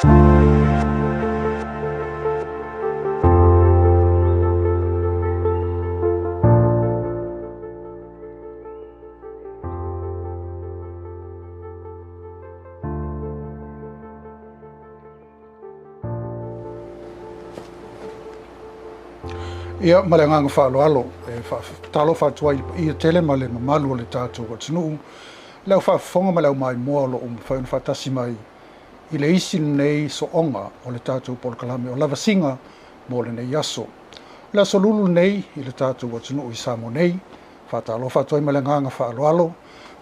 Ia, ma le agaga faaaloalo e faatalofa atu ai i le paia tele ma le mamalu o le tatou atunuu, le au faafofoga ma le au maimoa o lo o mafai ona faatasi mai i le isi lenei sooga o le tatou polokalame o Lavasiga mo lenei aso. O le aso lulu lenei i le tatou atunuu i Samoa nei, faatalofa atu ai ma le agaga faaaloalo,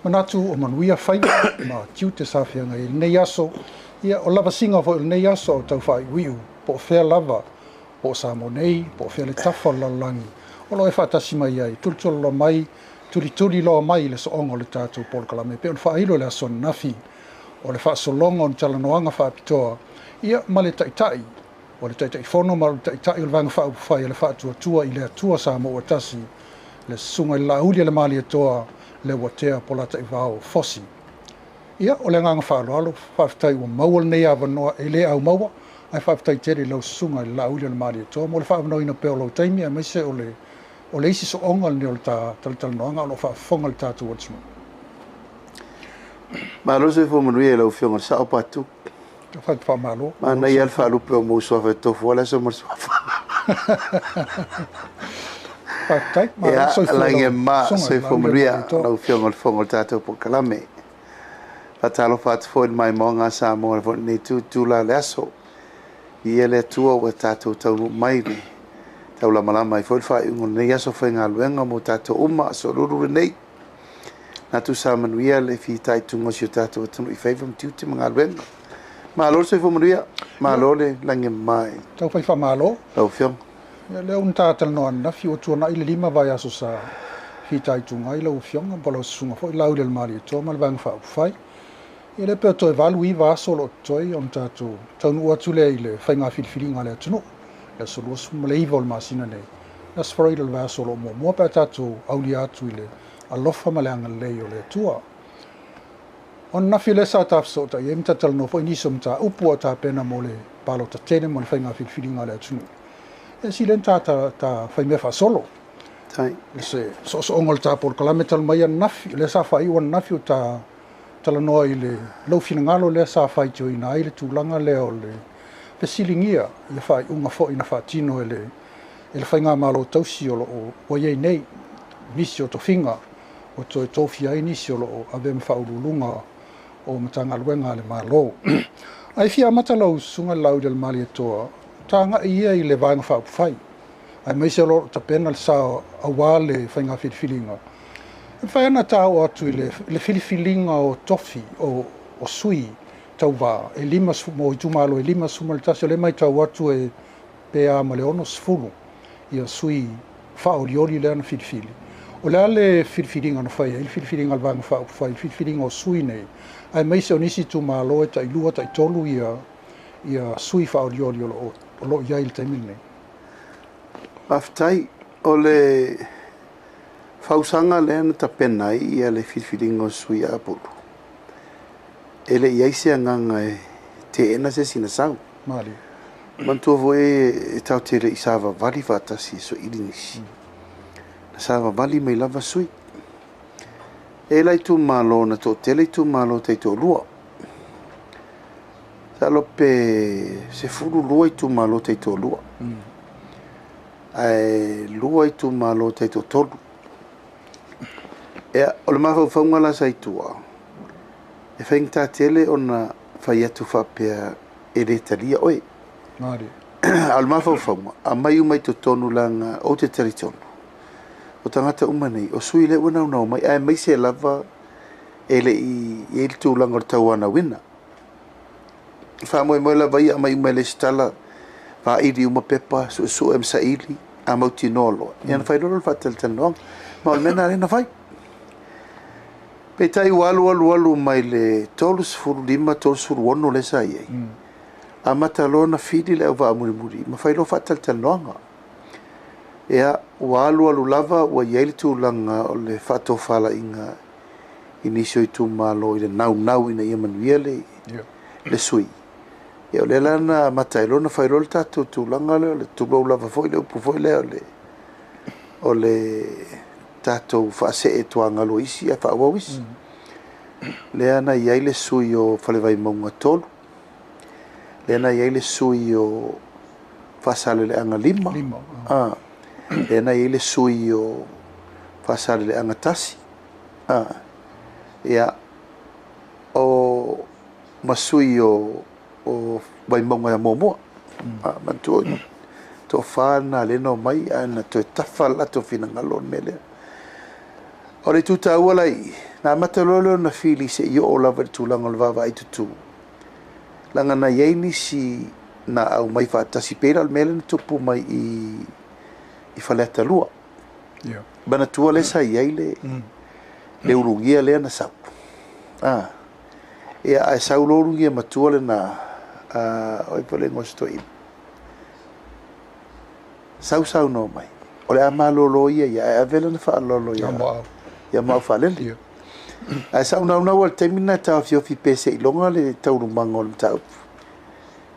manatu o manuia faiva ma tiute sa feagai ai i lenei aso. Ia, o lavasiga foi o lenei aso o tau faaiuiu po o fea lava, po o Samoa nei, po o fea le tafa o le lalolagi o lo o e faatasi mai ai, tulituliloa mai, tulituliloa mai i le sooga o le tatou polokalame e pei ona faailo i le aso ananafi o le faasologa o ni talanoaga faapitoa, ia, ma le Taitai o le Taitaifono ma le Taitai o le Vaega Faaupufai a le Faatuatua i le Atua Samoa ua Tasi, le Susuga i le Laauli a le Malietoa Leuatea Polataivao Fosi. Ia, o le agaga faaaloalo, faafetai ua maua lenei avanoa e le aumaua, ae faafetai tele i lau Susuga i le Laauli a le Malietoa mo le faaavanoaina pea o lou taimi, aemaise o le isi sooga lenei o le talatalanoaga o lo o faafofoga le tatou atunuu. Malo le soifua manuia i lau Afioga i le Sao Patu. Faamalo. Manaia le faalupe o mou suafa e tofu ai le aso ma le suafa. Faafetai. Ia, lagi e ma soifua manuia lau Afioga i le Fofoga o le tatou polokalame. Faatalofa atu foi i le maimoaga a Samoa foi lenei itula o le aso. Ia le Atua ua tatou taunuu mai le taulamalama ai foi le faaiuga o lenei aso faigaluega mo tatou uma, aso lulu lenei. Natu sa manuia le fitaituga o si o tatou atunuu i faiva ma tiute ma galuega. Malo le soifua manuia, malo le lagi e mama i Tau fai faamalo. lau Afioga. Ia, lea ua talanoa ananafi ua tuanai le 5 vaiaso sa fitaituga ai lau Afioga po o lau Susuga foi Laauli a le Malietoa ma le Vaega Faaupufai. Ia lea pe toe 8 9 aso o lo o totoe ona tatou taunuu atu lea i le faiga filifiliga a le atunuu. Le aso 29 o le masina nei, le aso Faraile o le vaiaso o lo o muamua pe a tatou aulia atu i le alofa ma le agalelei o le Atua. O ananafi lea sa tafesootai ai ma talatalanoa foi nisi o mataupu a tapena mo le palota tele mo le faiga filifiliga a le atunuu. E sili ona ta faimea faasolo. Se soosooga o le ta polokalame talu mai ananafi, lea sa faaiu ananafi o ta talanoa i le lou finagalo lea sa faitioina ai le tulaga lea o le fesiligia ia faaiuga foi na faatino e le faigamalo tausi o lo o ua i ai nei, nisi o tofiga o toe tofia ai nisi o lo o avea ma faauluuluga o Matagaluega a le Malo. Ae fia amata lau Susuga i le Laauli a le Malietoa, tagai ia i le Vaega Faaupufai, aemaise o lo o tapena le sa aua le faiga filifiliga. E mafai ona ta oo atu i le filifiliga o tofi o sui tauva e 50 mo itumalo e 51, o lea matau atu e pe a ma le 60 ia sui faaolioli lea na filifili. O le a le filifiliga na fai ai, le filifiliga a le Vaega Faaupufai, le filifiliga o sui nei, aemaise o nisi itumalo e tai 2 tai 3 ia sui faaolioli o lo o i ai i le taimi lenei. Faafetai. O le fausaga lea na tapena ai ia le filifiliga o sui apulu, e le i ai se agaga e teena se isi na sau. Mali. Manatua foi e tatou te le i savavali faatasi e soili nisi. Na savavali mai lava sui. E la itumalo na toatele itumalo taitoalua. Masalo pe 12 itumalo taitoalua. Ae 2 itumalo taitoatolu. Ia, o le mafaufauga la sa i tua, e faigata tele ona fai atu faapea e le talia oe. Mali. A o le mafaufauga, aumai uma i totonu leaga ou te talitonu. O tagata uma nei, o sui lea ua naunau mai, aemaise lava e le i i ai le tulaga o le tauanauina. Faamoemoe lava ia aumai uma e le resitala, vaili uma pepa, suesue ma saili, a mautinoa loa. Ia na fai loa le faatalatalanoaga. Ma o le mea lena lea na fai. Peitai ua alu alu alu mai le 35, 36 lea sa i ai. Amata loa na fili le auvaa mulimuli, ma fai loa faatalatalanoaga. Ia, ua alu alu lava, ua i ai le tulaga o le faatofalaiga i nisi o itumalo i le naunau ina ia manuia le sui. Ia o lea la na amata ai loa ona fai loa le tatou tulaga lea o le tulou lava foi le upu foi lea o le tatou faasee tuagalo isi ae faaauau isi. Lea na i ai le sui o Falevaimauga 3, lea na i ai le sui o Faasaleleaga 5, lea na i ai le sui o Faasaleleaga 1, ia, o ma sui o Vaimauga 1. Manatua toafa na lea na omai ae na toe tafa le latou finagalo o le mea lea. O le itu taua la i i, na amata loa lea ona fili seia oo lava i le tulaga o le vaavaai tutū, leaga na i ai nisi na aumai faatasi, pei la o le mea lea na tupu mai i Faleata 2. Manatua lea sa i ai le ulugia lea na sau. Ia, ae sau loa ulugia matua lena, oi po o le igoa o si toeaina. Sau saunoa mai, o le a malolo ia ia, ae ave lana faaaloalo ia Maau Faalele. Ae sa ou naunau lava i le taimi lena e taofiofi pe seiloga le taualumaga o le mataupu.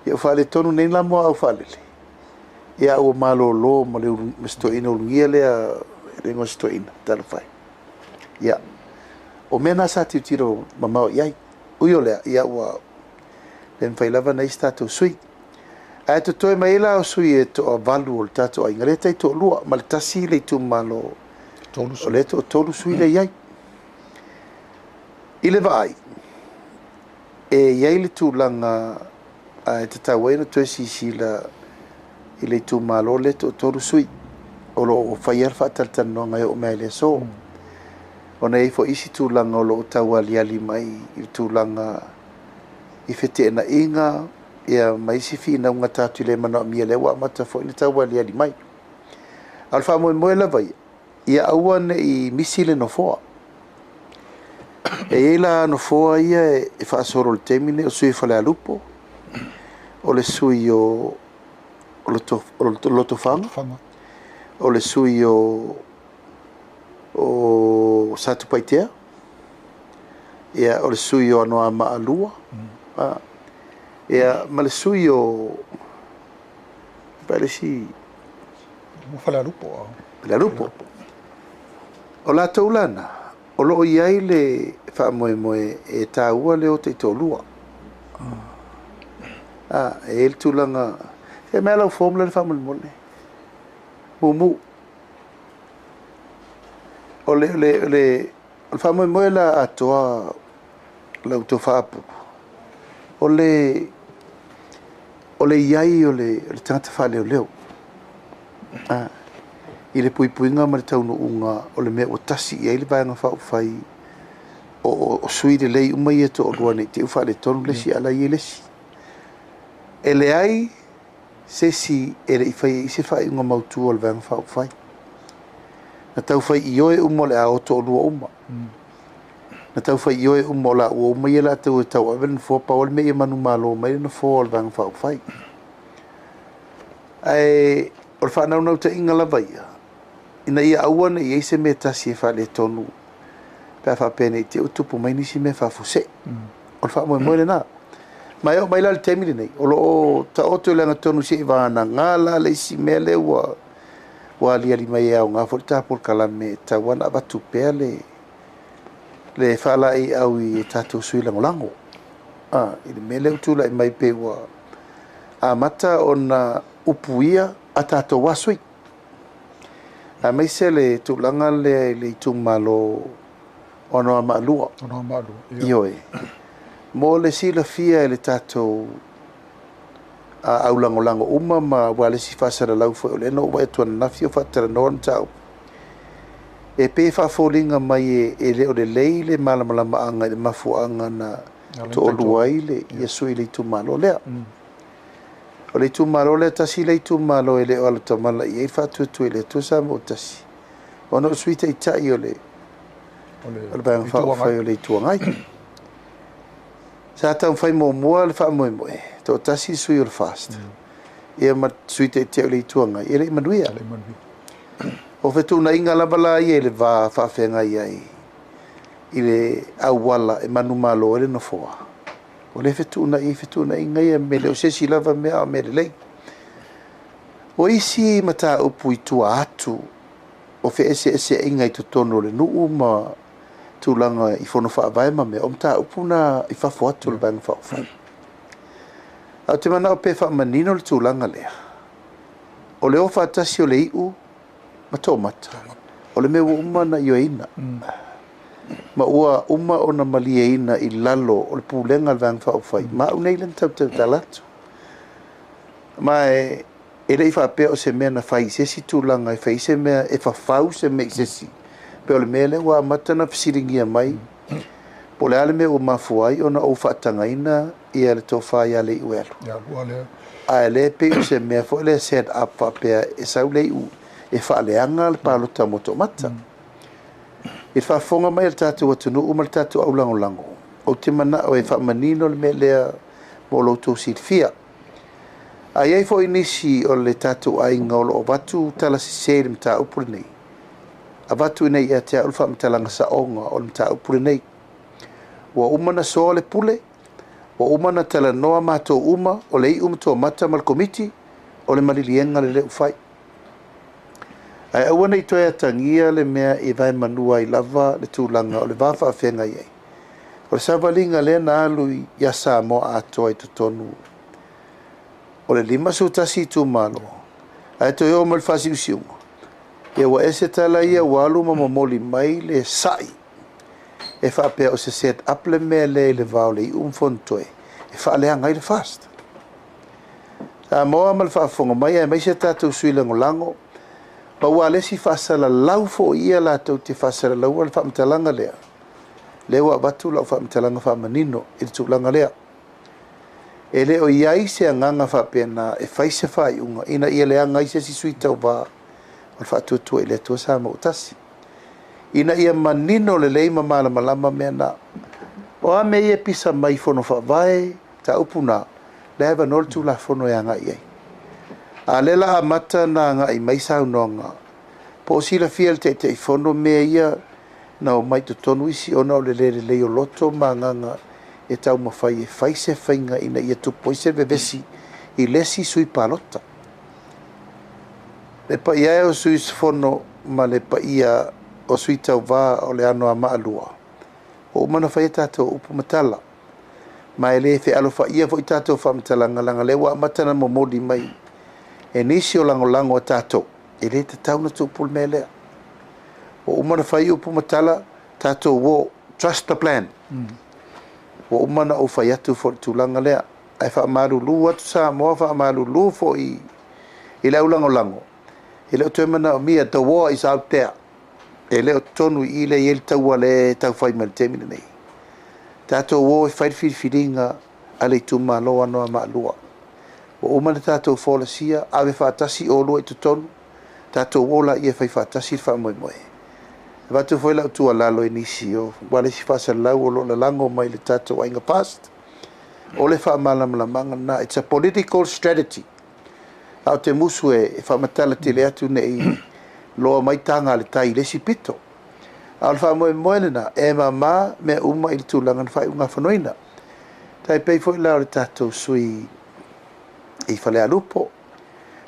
Ia ua faaletonu nei la Muaau Faalele, ia ua malolo ma le ma si toeaina ulugia lea, le igoa o si toeaina, talofa e. Ia, o mea na sa tilotilo mamao i ai. Ui o lea, ia ua le mafai lava ona i ai se tatou sui. Ae totoe mai ai la o sui e toavalu o le tatou aiga, lea e taitoalua, ma le tasi le itumalo, o lea e toatolu sui lea i ai. I le vaai, e i ai le tulaga ae tatau ai ona toe silasila i le itumalo lea e toatolu sui, o lo o faia le faatalatalanoaga e oo mai i le aso. Ona e i ai foi isi tulaga o lo o taualiali mai i le tulaga i feteenaiga, ia ma isi finauga tatou te le manaomia lea ua amata foi ona taualiali mai. A o le faamoemoe lava ia, ia aua ne i misi le nofoa. E i ai la nofoa ia e faasolo i le taimi lenei, o le sui o Falealupo, o le sui o Lotofaga, o le sui o Satupaitea, ia, o le sui o Anoamaa 2, ia, ma le sui o le isi Falealupo. Falealupo. O latou lana, o lo o i ai le faamoemoe e taua le o taitoalua. E i ai le tulaga, e mea lau formula le faamolemole. Mumu. O le faamoemoe la atoa lau tofa Apulu, o le i ai o le tagata faaleoleo i le puipuiga ma le taunuuga o le mea ua tasi i ai le vaega faaupufai o sui lelei uma ia toalua nei te i ua faaletonu le isi ae la e i ai le isi. E leai se isi e le i faia i se faaiuga mautu o le vaega faaupufai. Na taufai i oe uma o le a o toalua uma. Na taufai i oe uma o la ua uma ia latou e tauave le nofoa, pau le mea ia manumalo mai le nofoa o le vaega faaupufai. Ae o le faanaunautai lava ia, ina ia aua ne i ai se mea tasi e faaletonu pe a faapea nei te i ua tupu mai nisi mea faafuasei. O le faamoemoe lena. Ma e oo mai la i le taimi lenei, o lo o taoto i le agatonu seia vagana la le isi mea lea ua aliali mai e aoga foi le tapolokalame e tatau ona avatu pea le faalaeiau i tatou sui lagolago. I le mea lea ua tulai mai pe ua amata ona upuia a tatou lava sui. Aemaise le tulaga lea i le itumalo o Anoamaa 2. Anoamaa 2, ia. Ioe. Mo le silafia e le tatou aulagolago uma ma aua le isi faasalalau foi o lea na ou vaai atu ananafi o faatalanoa le mataupu. E pei e faafoliga mai e le o lelei le malamalamaaga i le mafuaaga na toalua ai le ia sui i le itumalo lea. O le itumalo lea, tasi le itumalo e le o alutamala i ai faatuatua i le Atua Samoa tasi, ona o le sui taitai o le Vaega Faaupufai o le Itu Agai. Sa taumafai muamua le faamoemoe, toatasi le sui o le FAST, ia ma sui taitai o le Itu Agai, e le i manuia. O fetuunaiga lava la ia i le va faafeagai ai i le auala e manumalo ai le nofoa. O lea e fetuunai ai fetuunaiga ia me le o se isi lava mea a o mea lelei. O isi mataupu i tua atu o feeseeseaiga i totonu o le nuu ma tulaga i fono faavae ma mea, o mataupu na i fafo atu o le Vaega Faaupufai. Ae ou te manao pe faamanino le tulaga lea, o le o faatasi o le iu ma toomata, o le mea ua uma ona ioeina ma ua uma ona malieina i lalo o le pulega a le Vaega Faaupufai, ma au nei lea na tautautala atu. Ma e le i faapea o se mea na fai i se isi tulaga e fai se mea e fafau se mea i se isi. Pe o le mea lea ua amata ona fesiligia mai, po o le a le mea ua mafua ai ona ou faatagaina ia le tofa ia le iu e alu. Ae le pei o se mea foi lea set up faapea e sau le iu e faaleaga le palota mo toomata. I le faafofoga mai a le tatou atunuu ma le tatou aulagolago, ou te manao e faamanino le mea lea mo lo outou silafia. A i ai foi nisi o le tatou aiga o lo o avatu tala sese i le mataupu lenei, avatu ina ia te au le faamatalaga saoga o le mataupu lenei. Ua uma na soa le pule, ua uma na talanoa matou uma, o le iu ma toomata ma le komiti, o le maliliega le lea ua fai. Ae aua ne i toe atagia le mea i vaemanua ai lava le tulaga o le va faafeagai ai. O le savaliga lea na alu ia Samoa atoa i totonu o le 51 itumalo, ae toe oo mai le faasiusiuga, ia ua ese tala ia ua alu ma momoli mai le sa'i e faapea o se set up le mea lea i le va o le iu ma Fonotoe e faaleaga ai le FAST. Samoa ma le faafofoga mai aemaise tatou sui lagolago, ma ua le isi faasalalau foi ia latou te faasalalaua le faamatalaga lea, lea ua avatu lau faamatalaga faamanino i le tulaga lea. E le o i ai se agaga faapena e fai se faaiuga ina ia leaga ai se isi sui tauva o le Faatuatua i le Atua Samoa ua tasi. Ina ia manino lelei ma malamalama mea na. O a mea ia e pisa mai i fono faavae, mataupu na, lea e avanoa le Tulafono e agai i ai. A lea la amata na agai mai saunoaga, po o silafia e le Taitaifono mea ia na omai totonu isi ona o le le lelei o loto ma agaga e taumafai e fai se faiga ina ia tupu ai se vevesi i le isi sui palota. Le paia e o sui usufono ma le paia o sui tauva o le Anoamaa 2, ua uma ona fai a tatou upu ma tala, ma e le fealofaia foi tatou faamatalaga leaga lea ua amata na momoli mai e nisi o lagolago a tatou, e le tatau na tupu le mea lea. Ua uma ona fai upu ma tala, tatou o, trust the plan. Ua uma ona ou fai atu foi le tulaga lea. Ae faamalulu atu Samoa, faamalulu foi i le aulagolago, e le o toe manaomia, the war is out there. E le o totonu i i le i ai le taua lea e taufai mai le taimi lenei. Tatou o e fai le filifiliga a le itumalo Anoamaa 2. Ua uma na tatou folasia, ave faatasi olua i totonu, tatou o laia e fai faatasi le faamoemoe. Avatu foi lau tuualalo i nisi o ua le isi faasalalau o lo o lalago mai le tatou aiga FAST, o le faamalamalamaga lena, it's a political strategy. A o te musu e faamatala tele atu nei loa mai taga a le tai i le isi pito. A o le faamoemoe lena, e mama mea uma i le tulaga na faaiugafonoina. Tai pei foi la o le tatou sui i Falealupo,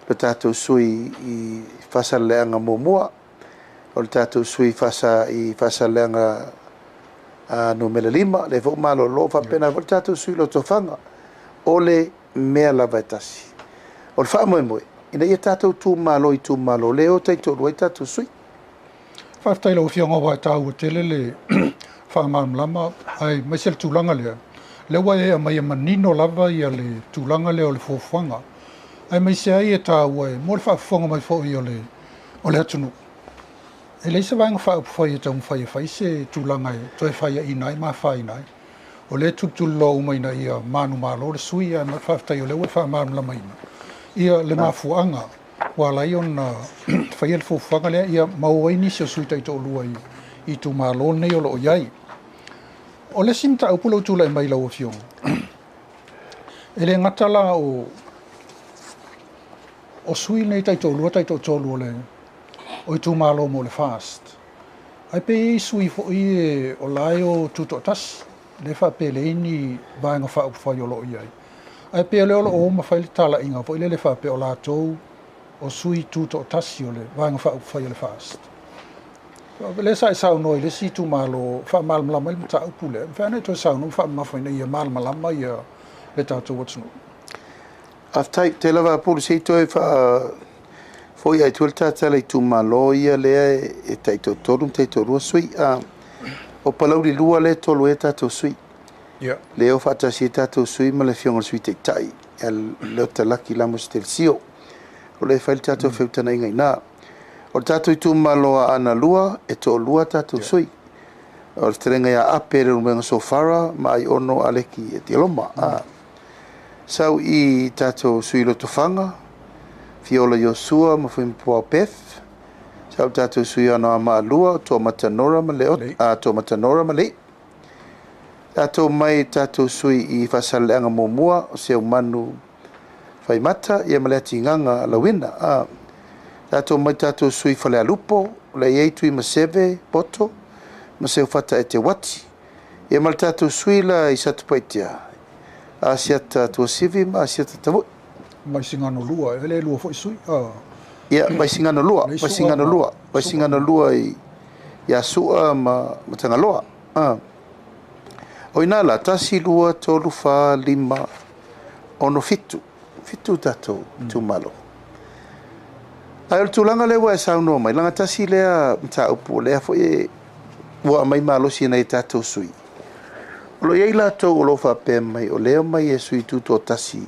le tatou sui i Faasaleleaga muamua, o le tatou sui i Faasaleleaga numera 5, lea foi malolo, faapena foi le tatou sui Lotofaga. O le mea lava e tasi. O le faamoemoe, ina ia tatou tumalo i tumalo, lea o taitoalua ai tatou sui. Faafetai lau Afioga ua e taua tele le faamalamalama aemaise le tulaga lea. Lea ua e aumaia manino lava ia le tulaga lea o le fuafuaga. Aemaise ai e taua e mo le faafofoga mai foi o le atunuu. E leai se vaega faaupufai e taumafai e fai se tulaga e toe faiaina ai ma afaina ai. O lea e tulituliloa uma ina ia manumalo le sui, ae faafetai o lea ua e faamalamalamaina ia le mafuaaga ua ala ai ona faia le fuafuaga lea, ia maua ai nisi o sui taitoalua i itumalo nei o lo o i ai. O le isi mataupu lea ua tulai mai lau Afioga, e le gata la o sui nei taitoalua taitoatolu o itumalo mo le FAST, ae pe i ai sui foi o la e o tutoatasi Lea e faapea e leai ni Vaega Faaupufai o lo o i ai. Ae pei o lea o lo o o ma fai le talaiga foi lele faapea o latou o sui tutoatasi o le Vaega Faaupufai o le FAST. O lea sa e saunoa i le isi itumalo e faamalamalama ai le mataupu lea, e mafai ona e toe saunoa ma faamamafa ina ia malamalama le tatou atunuu. Faafetai tele lava Apulu, se i toe faafoi ai tua le ta tala i itumalo ia lea e taitoatolu ma taitoalua sui. O Palauli 2 lea e tolu ai a tatou sui. Lea e o faatasi ai tatou sui ma le Afioga i le Sui Taitai ia Leota Laki Lamos Delesio. O lea e fai le tatou feutagaiga i ina. O le tatou itumalo o Aana 2, e toalua tatou sui. O le fetalaiga ia Ape Leulumoega Sofara ma Aiono Aleki Etialoma. Sau i tatou sui Lotofaga, Fiola Iosua ma Fuimapuao Beth. Sau tatou sui Anoamaa 2, Toamata Nora ma Leo, Toamata Nora ma Lei. Tatou mai tatou sui i Faasaleleaga muamua, o Seumanu Faimata ia ma le Atigaga Lauina. Tatou mai tatou sui Falealupo, o le i ai Tui Maseve Poto ma Seufata Eteuati. Ia ma le tatou sui la i Satupaitea, Asiata Tuasivi ma Asiata Tavui. Vaisigano 2, e le lua foi sui. Ia, Vaisigano 2, Vaisigano 2, Vaisigano 2 i ia Sua ma Tagaloa. O ina la, 1, 2, 3, 4, 5, 6, 7. 7 tatou itumalo. Ae o le tulaga lea ua e saunoa mai, laga tasi lea mataupu lea foi ua aumai malosi e nai tatou sui. O lo o i ai latou o lo o faapea mai o lea mai e sui tutoatasi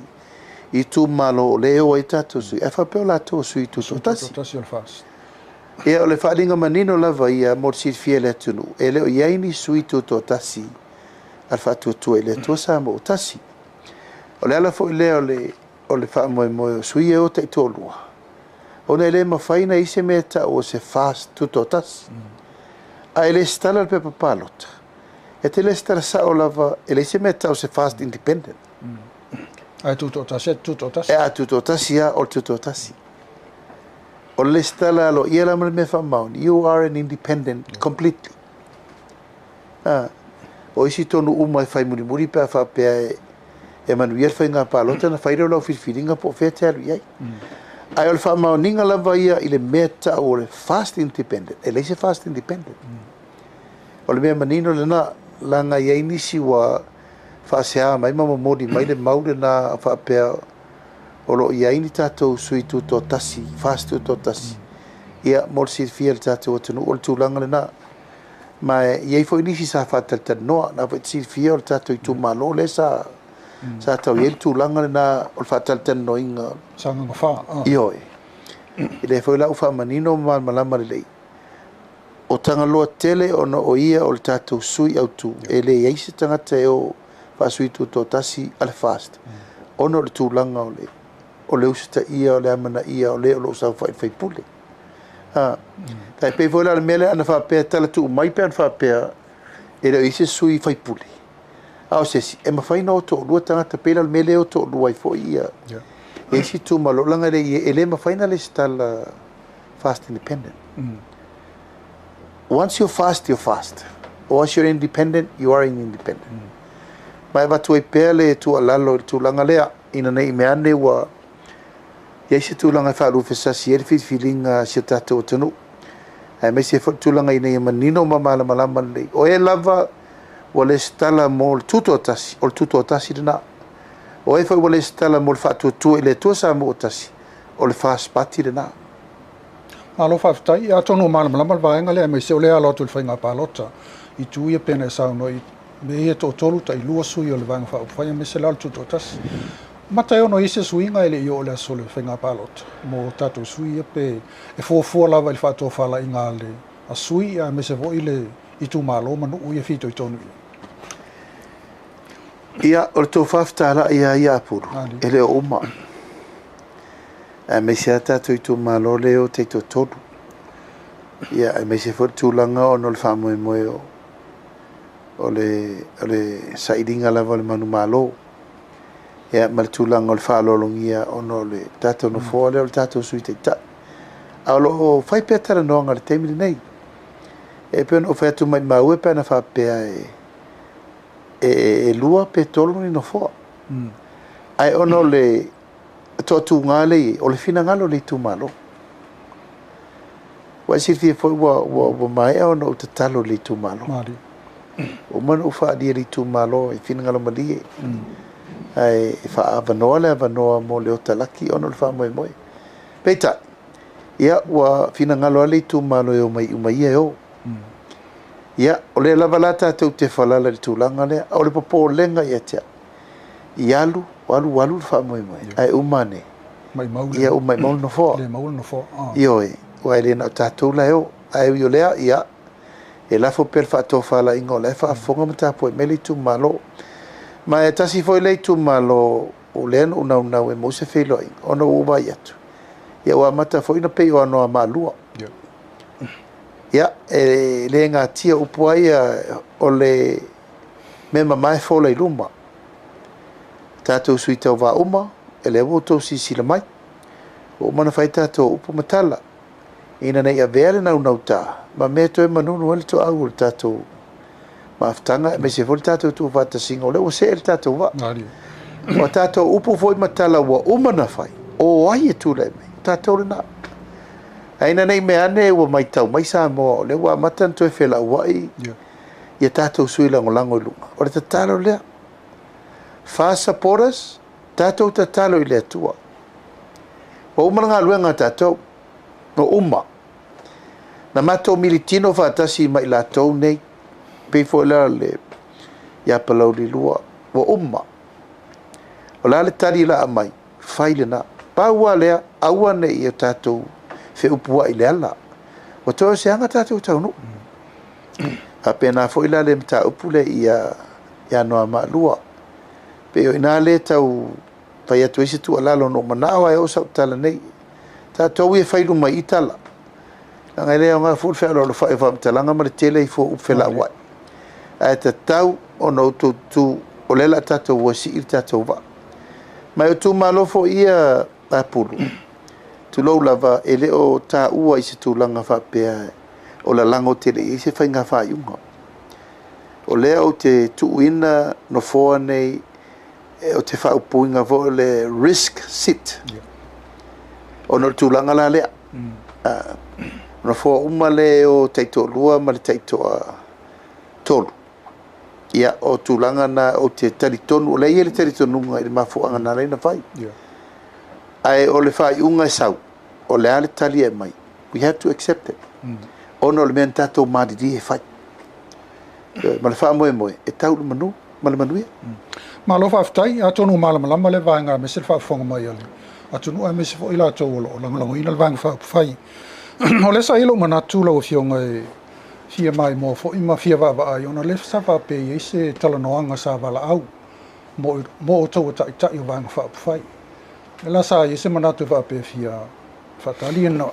i itumalo o lea e o ai tatou sui, ae faapea o latou o sui tutoatasi. Tutoatasi o le FAST. Ia, o le faaaliga manino lava ia mo le silafia e le atunuu, e le o i ai ni sui tutoatasi a le Faatuatua i le Atua Samoa ua tasi. O le ala foi lea o le faamoemoe o sui e o taitoalua, ona e le mafai ona i ai se mea e tau o se FAST tutoatasi. A e lesitala le pepa palota, e te lesitala sao lava, e leai se mea e tau o se FAST independent. Ae tutoatasi, e tutoatasi. E a tutoatasi lava, o le tutoatasi. O le lesitala aloaia la ma le mea faamaoni, you are an independent completely. O isi tonu uma e fai mulimuli pe a faapea e manuia le faiga palota na fai lea o lau filifiliga po o fea e te alu i ai. Ae o le faamaoniga lava ia i le mea tau o le FAST independent, e leai se FAST independent. O le mea manino lena, laga i ai nisi ua faasea mai ma momoli mai le mau lena faapea o lo o i ai ni tatou sui tutoatasi, FAST tutoatasi. Ia, mo le silafia e le tatou atunuu o le tulaga lena. Ma e i ai foi nisi sa faatalatalanoa, na foi te silafia o le tatou itumalo lea sa tau i ai le tulaga lena o le faatalatalanoaina. Sagaga 4. Ioe. E lea foi la ua faamanino ma malamalama lelei. O Tagaloa tele ona o ia o le tatou sui autu, e le i ai se tagata e o faasui tutoatasi a le FAST, ona o le tulaga o le usitaia, o le amanaia o le o lo o saofai i le faipule. Tai pei foi la le mea lea ana faapea tala tuu mai pe ana faapea e le o i ai se sui faipule. A o se isi, e mafai ona o toalua tagata pei la o le mea lea e o toalua ai foi ia. E isi itumalo, laga e le mafai ona lesitala FAST independent. Once you're FAST, you're FAST. Once you're independent, you are an independent. Ma e avatu ai pea le tuualalo i le tulaga lea, ina ne i mea ane ua i ai se tulaga e faalufesasi ai le filifiliga a si o tatou atunuu. Aemaise ai foi le tulaga ina ia manino ma malamalama lelei. O e lava ua lesitala mo le tutoatasi, o le tutoatasi lena. O e foi ua lesitala mo le Faatuatua i le Atua Samoa ua tasi, o le FAST Party lena. Malo faafetai. Ia, atonu ua malamalama le vaega lea, aemaise o lea e alo atu i le faiga palota i itu ia pei ona e saunoa i mea ia e toatolu, tailua sui o le Vaega Faaupufai aemaise la o le Tutoatasi. Mata e ono i ai se suiga e le i oo i le aso o le faiga palota mo tatou sui ia pe e fuafua lava i le faatofalaiga a le sui aemaise foi le itumalo ma nuu ia e fitoitonu i ai. Ia, o le tofa fetalai lava ia Apulu, e le o uma. Aemaise lava tatou itumalo lea e o taitoatolu. Ia, aemaise foi le tulaga ona o le faamoemoe o le sailiga lava o le manumalo. Ia, ma le tulaga o le faaaloalogia ona o le tatou nofoa lea o le tatou Sui Taitai. A o lo o fai pea talanoaga i le taimi lenei. E pei ona ou fai atu maimau e pe ana faapea e e 2 pe 3 ni nofoa. Ae ona o le toatuga lea e i ai, o le finagalo o le itumalo. Ua e silafia foi ua maea ona ou tatalo i le itumalo. Ua uma ona ou faaalia i le itumalo i finagalo malie. Ae faaavanoa le avanoa mo Leota Laki ona o le faamoemoe. Peitai, ia ua finagalo lava le itumalo e omai uma ia e o. Ia, o lea lava la tatou te falala i le tulaga lea, o le popolega ia te au, i alu, alu, alu le faamoemoe, ae uma ane, ia ua maumau le nofoa. Ioe, aua e le na o tatou la e o. Ae ui o lea, ia, e lafo pea le faatofalaiga o la e faafofoga ma tapuai mai le itumalo. Ma e tasi foi le itumalo o lea na ou naunau e maua se feiloaiga, ona ua ou vaai atu, ia ua amata foi ona pei o Anoamaa 2. Ia, e le gatia upu ai o le mea mama e fola i luma. Tatou sui tauvā uma, e lea ua outou silasila mai. Ua uma ona fai tatou upu ma tala, ina ne i avea le naunauta ma mea toe manunu ai le toau o le tatou mafutaga, aemaise foi le tatou tuufaatasiga, o lea ua see le tatou vaa. O tatou upu foi ma tala ua uma ona fai, o ai e tulai mai, o tatou lena. Ae ina ne i mea ane ua matau mai Samoa, o lea ua amata ona toe felauai ia tatou sui lagolago i luga. O le tatalo lea, FAST supporters, tatou tatalo i le Atua. Ua uma le galuega a tatou, ua uma. Na matou militino faatasi ma i latou nei, pei foi la le ia Palauli 2, ua uma. O le a le tali la aumai, fai lena. Pau lava lea, aua ne i o tatou feupuai i le ala. Ua toe o se aga tatou taunuu. Faapena foi la le mataupu lea ia Anoamaa 2. Pei o ina lea tau fai atu ai se tuualalo na ou manao ai o sau tala nei. Tatou ia fai luma i tala. Leaga e le aoga foi le fealoalofai o faamatalaga ma le tele i fua upu felauai. Ae tatau ona outou tu, o lea la tatou ua sii le tatou vaa. Ma e o itumalo foi ia Apulu, tulou lava, e le o taua i se tulaga faapea o lalago tele i ai se faiga faaiuga. O lea ou te tuuina nofoa nei, o te faaupuina foi o le risk seat. Ona o le tulaga la lea. Nofoa uma le o taitoalua ma le taitoatolu. Ia, o tulaga na ou te talitonu, o lea e i ai le talitonuga i le mafuaaga na ala ai ona fai. Ae o le faaiuga e sau, o le a le tali e aumai, we have to accept it. Ona o le mea na tatou malilie e fai. Ma le faamoemoe, e tau le manu ma le manuia. Malo faafetai, atonu ua malamalama lea vaega aemaise le faafofoga mai a le atunuu aemaise foi i latou o lo o lagolagoina le Vaega Faaupufai. O lea sa i ai lou manatu lau Afioga e fia maimoa foi ma fia vaavaai ona o lea sa faapea e i ai se talanoaga sa valaau mo outou o taitai o Vaega Faaupufai. O lea la sa i ai se manatu e faapea e fia faatali ona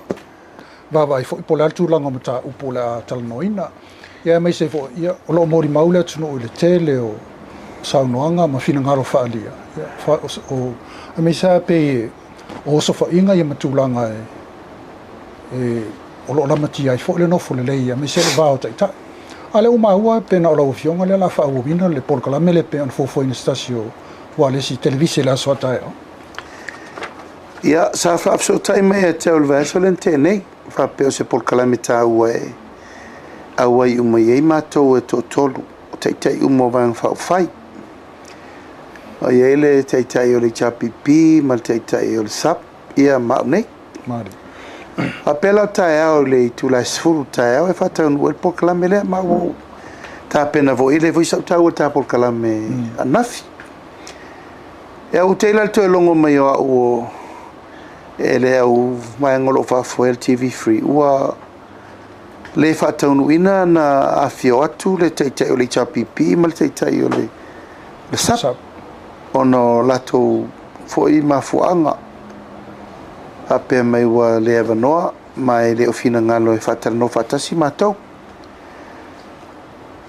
vaavaai foi po o le a le tulaga o mataupu o le a talanoaina. Ia aemaise foi, ia, o lo o molimau le atunuu i le tele o saunoaga ma finagalo faaalia, ia, aemaise lava pei o osofaiga ia ma tulaga e o lo o lamatia ai foi le nofo lelei, aemaise le va o taitai. A o lea ua maua pe na o lau Afioga lea o le a faaauauina le polokalame lea pei ona fuafuaina e se tasi o ualesi televise i le aso a taeao. Ia, sa faafesootai mai ia te au i le vaiaso lea na tea nei, faapea o se polokalame taua e auai uma i ai matou e toatolu, o taitai uma o Vaega Faaupufai. O i ai le taitai o le HRPP ma le taitai o le SUP, ia ma au nei. Faapea la o taeao i le itula e 10 taeao e faataunuu ai le polokalame lea, ma ua ou tapena foi, e le foi sau taua i le ta polokalame ananafi. Ia, ua tei la le toe logo mai o au o e le au vaega o lo o faafoea le TV3, ua le faataunuuina na afio atu le taitai o le HRPP ma le taitai o le SUP ona o latou foi mafuaaga faapea mai ua le avanoa ma e le o finagalo e faatalanoa faatasi matou.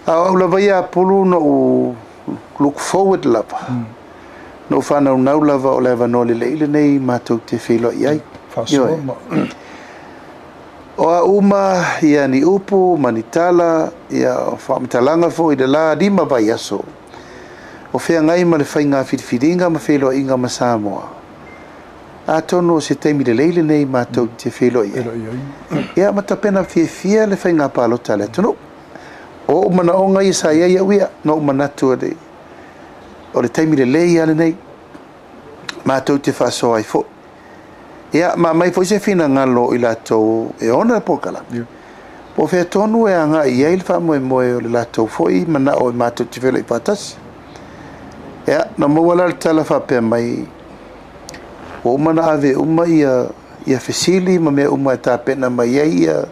A o au lava ia Apulu na ou look forward lava, na ou faanaunau lava o le avanoa lelei lenei matou te feiloai ai. Faasoa ma. O a uma ia ni upu ma ni tala, ia o faamatalaga foi i le la 5 vaiaso. O feagai ma le faiga filifiliga ma feiloaiga ma Samoa, atonu o se taimi lelei lenei matou te feiloai ai. Ia ma tapena fiafia le faiga palota a le atunuu. O ou manaoga ia sa i ai au ia, na ou manatu o le, o le taimi lelei lava lenei matou te faasoa ai foi. Ia, ma aumai foi se finagalo o i latou e ona le polokalame. Po o fea tonu e agai i ai le faamoemoe o le latou foi manao e matou te feiloai faatasi. Ia, na maua la le tala faapea mai, ua uma ona ave uma ia, ia fesili ma mea uma e tapena mai ai ia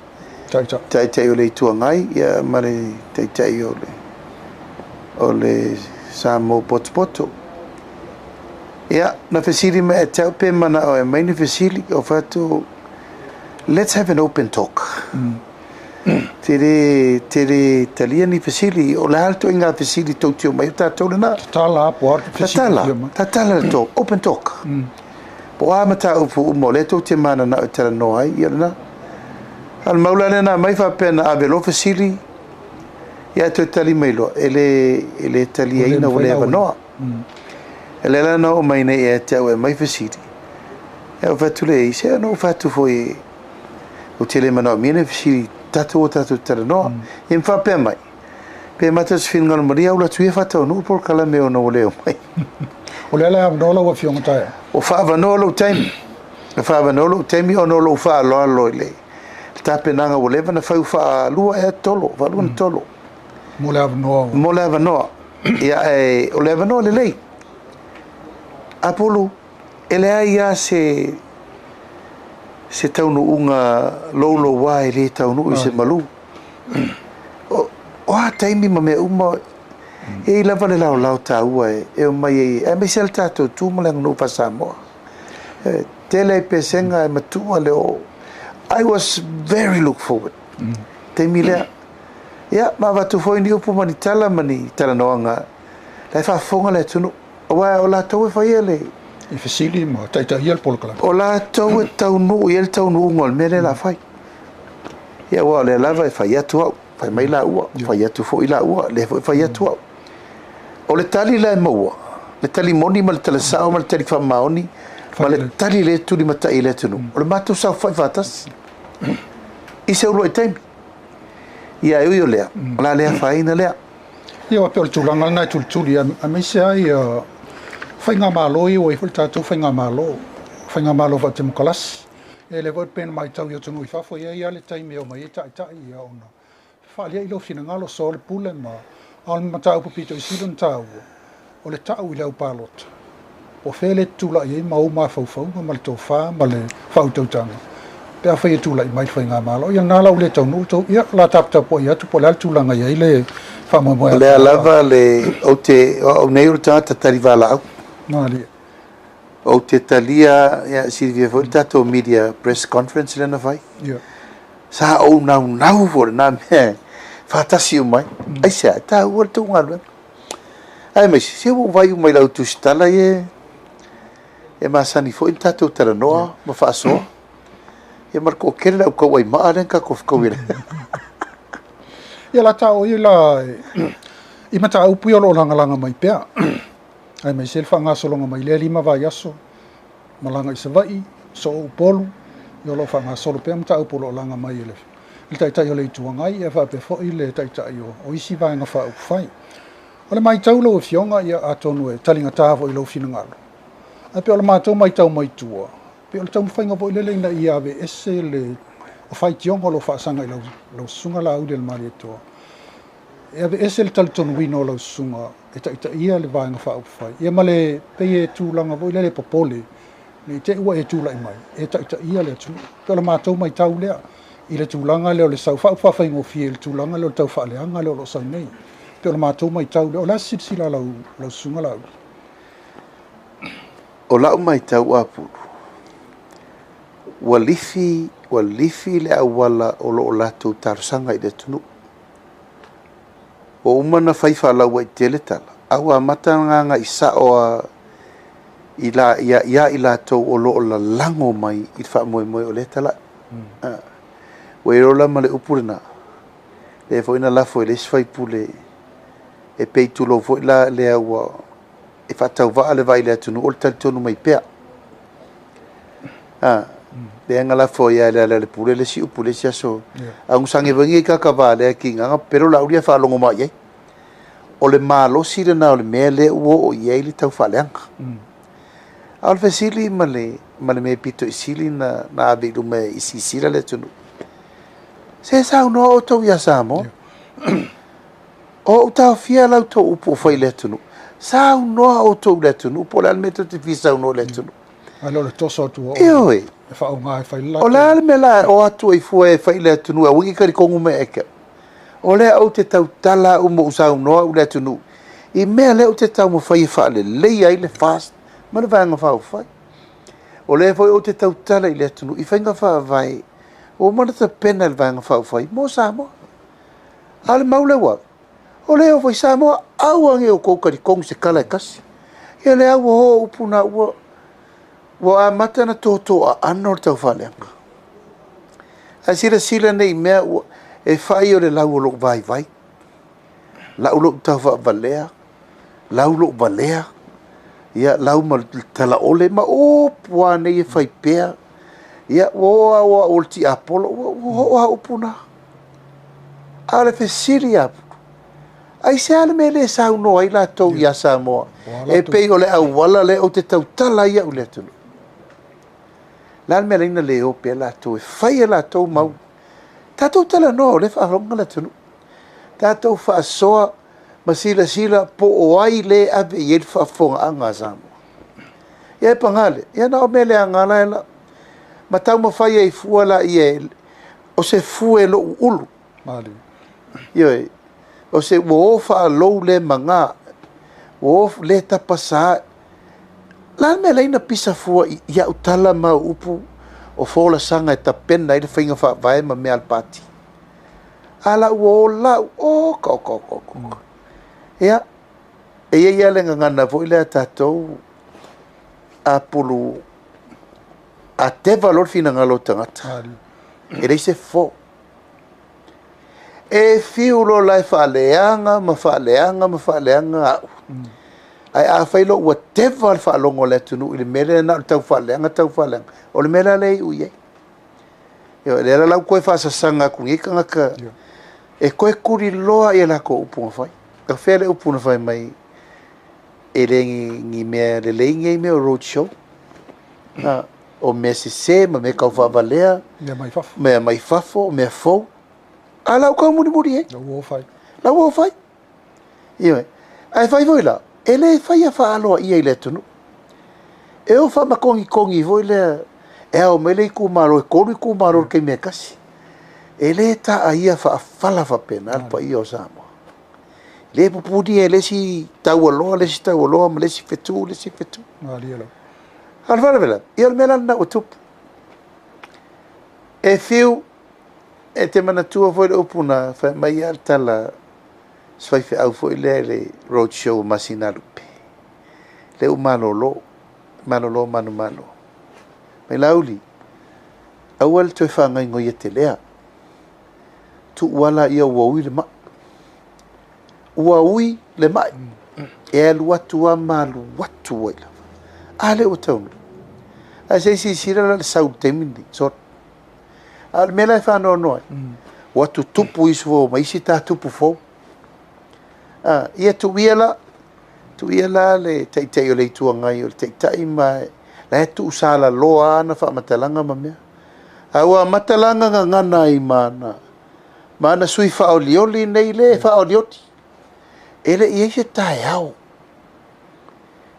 Taitai. Taitai o le Itu Agai ia, ma le Taitai o le, o le Samoa Potopoto. Ia, na fesili mai ia te au pe manao e aumai ni fesili, ou fai atu, let's have an open talk. Te le, te le talia ni fesili, o le a le ituaiga fesili tou te omai ai, o tatou lena. Tatala a po o a fesili Tatala, fia mai. tatala le talk, open talk. Po o a mataupu uma o lea tou te mananao e talanoa ai, ia lena. A o le mau la lea na aumai faapea na ave loa fesili, ia ae toe tali mai loa, e le, e le taliaina ua le avanoa. E lea la na oo mai nei ia te au e aumai fesili, ia ou fai atu lea i ai, se na ou fai atu foi ou te le manaomia ni fesili, tatou o tatou talanoa. Ia ma faapea mai, pe mata se finagalo malie alu atu ia faataunuu le polokalame ona ua le omai. O lea la e avanoa lau Afioga taeao. Ua faaavanoa lou taimi, ua faaavanoa lou taimi ona o lou faaaloalo i le tapenaga ua leva ona fai, ua faalua ea tolo, faalua na tolo. Mo le avanoa. Mo le avanoa. Ia, ae o le avanoa lelei. Apulu, e leai lava se se taunuuga louloua e le taunuu i se malu. O, o a taimi ma mea uma, e i ai lava le laolao taua e, e omai ai, aemaise le tatou tu ma le aganuu faa-Samoa. E tele ai pesega e matua le oo. I was very look forward. Taimi lea. Ia, ma avatu foi ni upu ma ni tala ma ni talanoaga, la e faafofoga le atunuu. Aua o latou e faia le... I fesili ma taitaia le polokalame. O latou e taunuu i ai le taunuuga o le mea lea o le a fai. Ia, aua o lea lava e fai atu au, fai mai laua, fai atu foi laua, lea foi e fai atu au. O le tali la e maua, le tali moni ma le tala sao ma le tali faamaoni, ma le tali lea e tulimatai i le atunuu, o le matou saofai faatasi i se uluai taimi. Ia, e ui o lea, o le a le afaina lea. Ia, aua pei o le tulaga lena e tulituli, aemaise ai faigamalo ia ua i ai foi le tatou faigamalo, faigamalo faatemokarasi. Ia lea foi pei ona matau i atunuu i fafo, e i ai lava le taimi e omai ai taitai ia ona fefaaliai lou finagalo, so le pule ma... A o le mataupu pito i sili ona taua, o le tau i le au palota. Po o fea le tulai ai ma ou mafaufauga ma le tofa ma le faautautaga pe afai e tulai mai le faigamalo. Ia lena la ua le taunuu tou, ia o le a taputapuai atu po o le a le tulaga e i ai le faamoemoe O lea lava le, ou te, o au nei o le tagata tali valaau. Malie. Ou te talia, ia, silafia foi le tatou media press conference lea na fai. Ia. Sa ou naunau foi i lena mea e faatasi uma ai. Aisea? E taua le tou galuega. Aemaise, se ua ou vaai uma i lau tusitala ia e masani foi ona tatou talanoa ma faasoa. Ia ma le toatele le au tauaimaa lea na tatou fetaui ai. Ia la ta o ia la i mataupu ia o lo o lagalaga mai pea. Aemaise le faagasologa mai lea 5 vaiaso malaga i Savaii, soo Upolu, ia o lo o faagasolo pea mataupu o lo o laga mai e le Taitai o le Itu Agai ia faapea foi le Taitai o isi Vaega Faaupufai. O le matau lau Afioga, ia atonu e taligata foi i lou finagalo, ae pei o le matou matau mai tua, pei o le taumafaiga foi lele ina ia aveese le o faitioga o lo o faasaga i lau susuga Laauli o le Malietoa, e aveese le talitonuina o lau susuga e taitaia le Vaega Faaupufai, ia ma le pei e tulaga foi lele e popole ne i te i ua e tulai mai e taitaia le atunuu. Pei o le matou matau lea i le tulaga lea o le sau faafaigofie i le tulaga lea o le tau faaleaga lea o lo o sau nei. Pei o le matou matau lea. O le a se silasila a lau susuga Laauli? O lau matau Apulu, ua lifi, ua lifi le auala o lo o latou talosaga i le atunuu. Ua uma ona fai faalauaitele tala, a ua amata ona agai sao lava i la, ia, ia i latou o lo o lalago mai i le faamoemoe o lea talai. Ua iloa la ma le upu lena, lea foi na lafo i le isi faipule e pei tulou foi la lea ua e faatauvaa le vai i le atunuu o le talitonu mai pea. A, lea na lafo ai e Lealailepule le isi upu i le isi aso. Augusagi foi nei kakava lea ki gaga pelo la ulia faalogo mai ai. O le malosi lena o le mea lea ua oo i ai le taufaaleaga. A o le fesili ma le mea pito i sili na ave i luma i silasila le atunuu. Se saunoa outou ia Samoa. O ou taofia la outou upu o fai i le atunuu. Saunoa outou i le atunuu po o le a le mea tou te fia saunoa i le atunuu. A le o le toso atu o Ioe. E faaaoga e fai le O le a le mea la o atu ai fua e fai i le atunuu e aua ne i talitonu mai ia te au. O lea ou te tautala au ma ou saunoa au i le atunuu i mea lea ou te taumafai e faaleleia ai le FAST ma le Vaega Faaupufai. O lea foi ou te tautala i le atunuu i faiga faavae ua uma ona tapena e le Vaega Faaupufai mo Samoa. A o le mau lea ua ave, o lea foi Samoa, aua ne i outou talitonu i se tala e tasi. Ia lea ua o upu na ua amata ona toto aano le taufaaleaga. Ae silasila nei mea ua e fai o le lau o lou vaivai, lau lou taufaavalea, lau lou valea, ia lau ma le talaole ma upu lava nei e fai pea. Ia ua oo lava ua o le tiapolo, ua oo lava upu na. A o le fesili ia Pulu, aisea le mea e le saunoa ai latou ia Samoa e pei o le auala lea ou te tautala ai au i le atunuu. Le a le mea e ala ai ona le o pea latou e fai e latou mau. Tatou talanoa o lea e faafofoga le atunuu. Tatou faasoa ma silasila po o ai lea e ave i ai le faafofogaaga a Samoa. Ia e paga lea, ia na o mea leaga la e lau. Ma taumafai ai fua laia o se fue lou ulu. Ioe, o se ua o faalou le maga, ua o le tapasa. La le mea e ala ai ona pisa fua i au tala ma au upu o folasaga e tapena ai le faiga faavae ma mea a le pati. A la ua o lau, oka oka oka oka. Ia, e i ai lava le gagana foi lea a tatou apulu a teva loa le finagalo o tagata. E leai se fofo. E fiu loa la e faaleaga ma faaleaga ma faaleaga au. Ae afai loa ua teva le faalogo a le atunuu i le mea lea na o le taufaaleaga taufaaleaga, o le mea la lea e iu i ai. Ioe, lea la ua toe faasasaga atu nei tagata e toe tuliloa ia latou upu na fai. O fea le upu na fai mai e le ni mea lelei nei mea o road show. O mea sese ma mea taufaavalea. Mea mai fafo. Mea mai fafo, mea fou. A la ua tau mulimuli ai. La ua fai. La ua fai. Ioe. Ae fai foi la, e le faia faaloaia i le atunuu. E o faamatogitogi foi lea, e ao mai le itumalo, e 3 itumalo i le taimi e tasi. E le taaia faafala faapena le paia o Samoa. Le pupunia e le isi taualoa, le isi taualoa ma le isi fetu, le isi fetu. A o le faalavelave, ia o le mea la lena ua tupu. E fiu, e te manatua foi le upu na fai mai a le tala se faifeau foi lea i le road show o Masinalupe. Le u malolo, malolo manumalo. Mai Laauli, aua le toe faagaoioi e te lea. Tuu ala ia ua ui le mai. Ua ui le mai. E alu atu a ma alu atu ai lava. A lea ua taunuu. Ae se i silasila la le sau i le taimi lenei. Sorry. A o le mea la e faanoanoa ai, ua tutupu isi fou ma isi tatupu fou. Ia tuuia la, tuuia la le taitai o le Itu Agai o le taitai ma la e tuusalaloa ana faamatalaga ma mea. A ua amata la ona gagana ai ma ana sui faaolioli nei le faaolioli. E le i ai se taeao.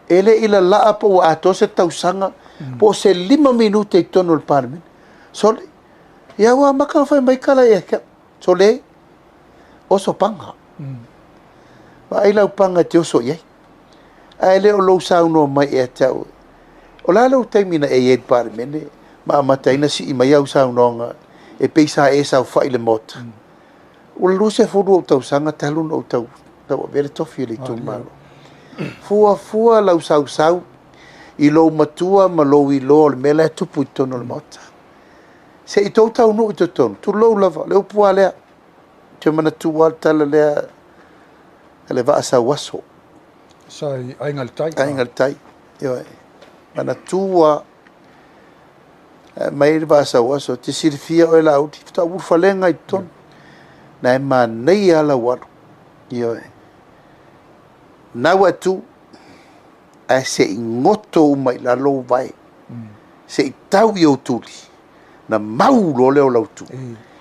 E le i lalaa po ua atoa se tausaga, po o se 5 minute i totonu o le Palemene. Sole, ia ua amata ona fai mai tala ia te au. Sole, oso paga. Vaai lau paga e te oso i ai. Ae le o lou saunoa mai ia te au. O la lou taimi na e i ai i le Palemene, ma amata ai na sii mai au saunoaga e pei sa e saofai i le Maota. Ua 20 ou tausaga talu ona ou tauavea le tofi o le itumalo. Fuafua lau sausau i lou matua ma lou iloa o le mea la e tupu i totonu o le Maota. Se i tou taunuu i totonu, tulou lava, le upu lava lea. Te manatua le tala lea le vaa sauaso. Sa i Aiga i le Tai. Aiga i le Tai, ioe. Manatua mai le vaasau aso, te silafia oe Laauli, faatoa ulufalega i totonu. Na e manaia lava lau alu, ioe. Na ua e tu, ae se i goto uma i lalo ou vae, se i tau i ou tuli, na mau loa lea o lau tu.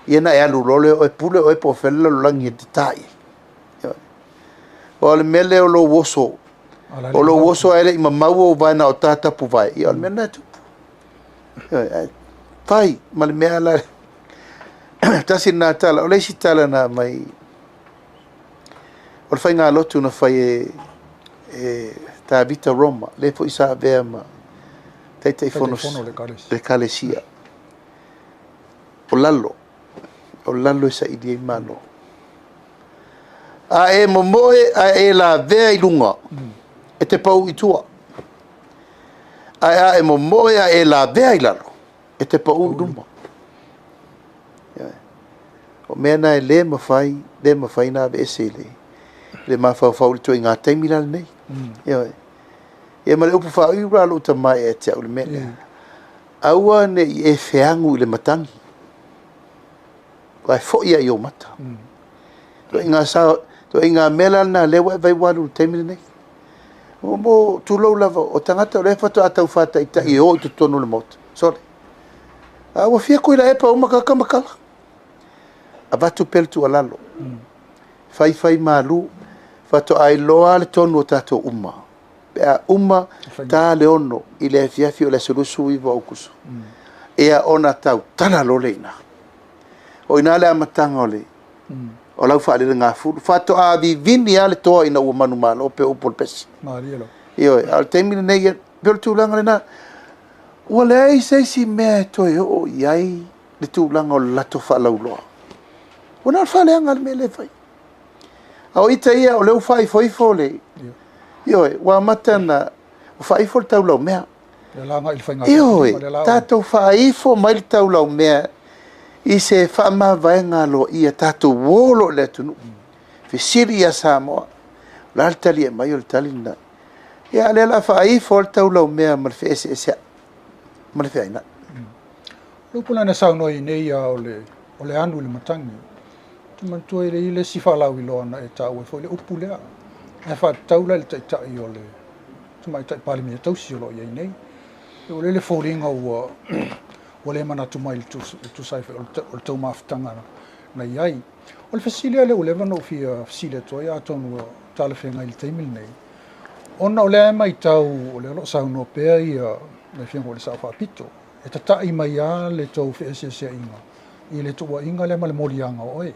Ia na e alu loa lea oe pule oe po o fea le lalolagi e te ta i ai. O le mea lea o lou oso, o lou oso ae le i mamau ou vae na o ta tapuvae, ia o le mea lena e tupu. Ioe, ae fai ma le mea la tasi lena tala. O le isi tala na aumai, o le faigalotu na fai e Tavita Roma, lea foi sa avea ma Taitaifono o le Ekalesia. O lalo, o lalo e saili ai Malo. A e momoe ae e lavea i luga, e te pau i tua. Ae a e momoe ae e lavea i lalo, e te pau i luma. O mea na e le mafai, le mafai na aveese i le mafaufau i le ituaiga taimi la lenei. Ioe. Ia ma le upu faaiu la lou tama ia te au i le mea lea. Aua ne i e feagu i le matagi, aua e foi lava i ou mata. Ituaiga mea la lena lea ua e vaai ua alu i le taimi lenei. Mo tulou lava, o tagata o lea faatoa tau faataitai e o i totonu o le Maota. Sole. A ua fia Tuilaepa uma tagata ma tala. Avatu pea le tuualalo. Faifai malu, faatoa iloa le tonu o tatou uma. Pe a uma ta le 6 i le afiafi o le aso 29 o Aokuso. Ia ona tautala loa lea i ina. O ina le amataga o le o lau faalelegafulu. Faatoa vivini lava le toa ina ua manumalo pe upu o le pese. Ioe, a o le taimi lenei, e pei o le tulaga lena. Ua leai se isi mea e toe oo i ai le tulaga o le lato faalauloa. Ua na o le faaleaga le mea lea e fai. A o ita ia, o lea ua faaifoifo le... Ioe, ua amata na faaifo le taulaumea. Ioe, tatou faaifo mai le taulaumea i se faamavaega aloaia, tatou o loa i le atunuu. Fesili ia Samoa, o le a le tali e aumai, o le tali lena. Ia, a o lea o le a faaifo le taulaumea ma le feeseeseai ma le feainai. Le upu lea na saunoa i nei ia o le anu i le matagi. Ou te manatua e le i le isi faalauiloa na e taua ai foi le upu lea. Ae faatatau la i le taitai o le Tamaitai Palemia tausi o lo o i ai nei. O le foliga ua le manatu mai i le tusa ai foi o le taumafataga na i ai. O le fesili lea ua leva ona ou fia fesili atu ai, atonu ua talafeagai i le taimi lenei. Ona o lea e matau, o lea o lo o saunoa pea ia le Afioga i le Sao Faapito, e tatai mai lava le tou feeseeseaiga i le tuuaiga lea ma le moliaga o oe.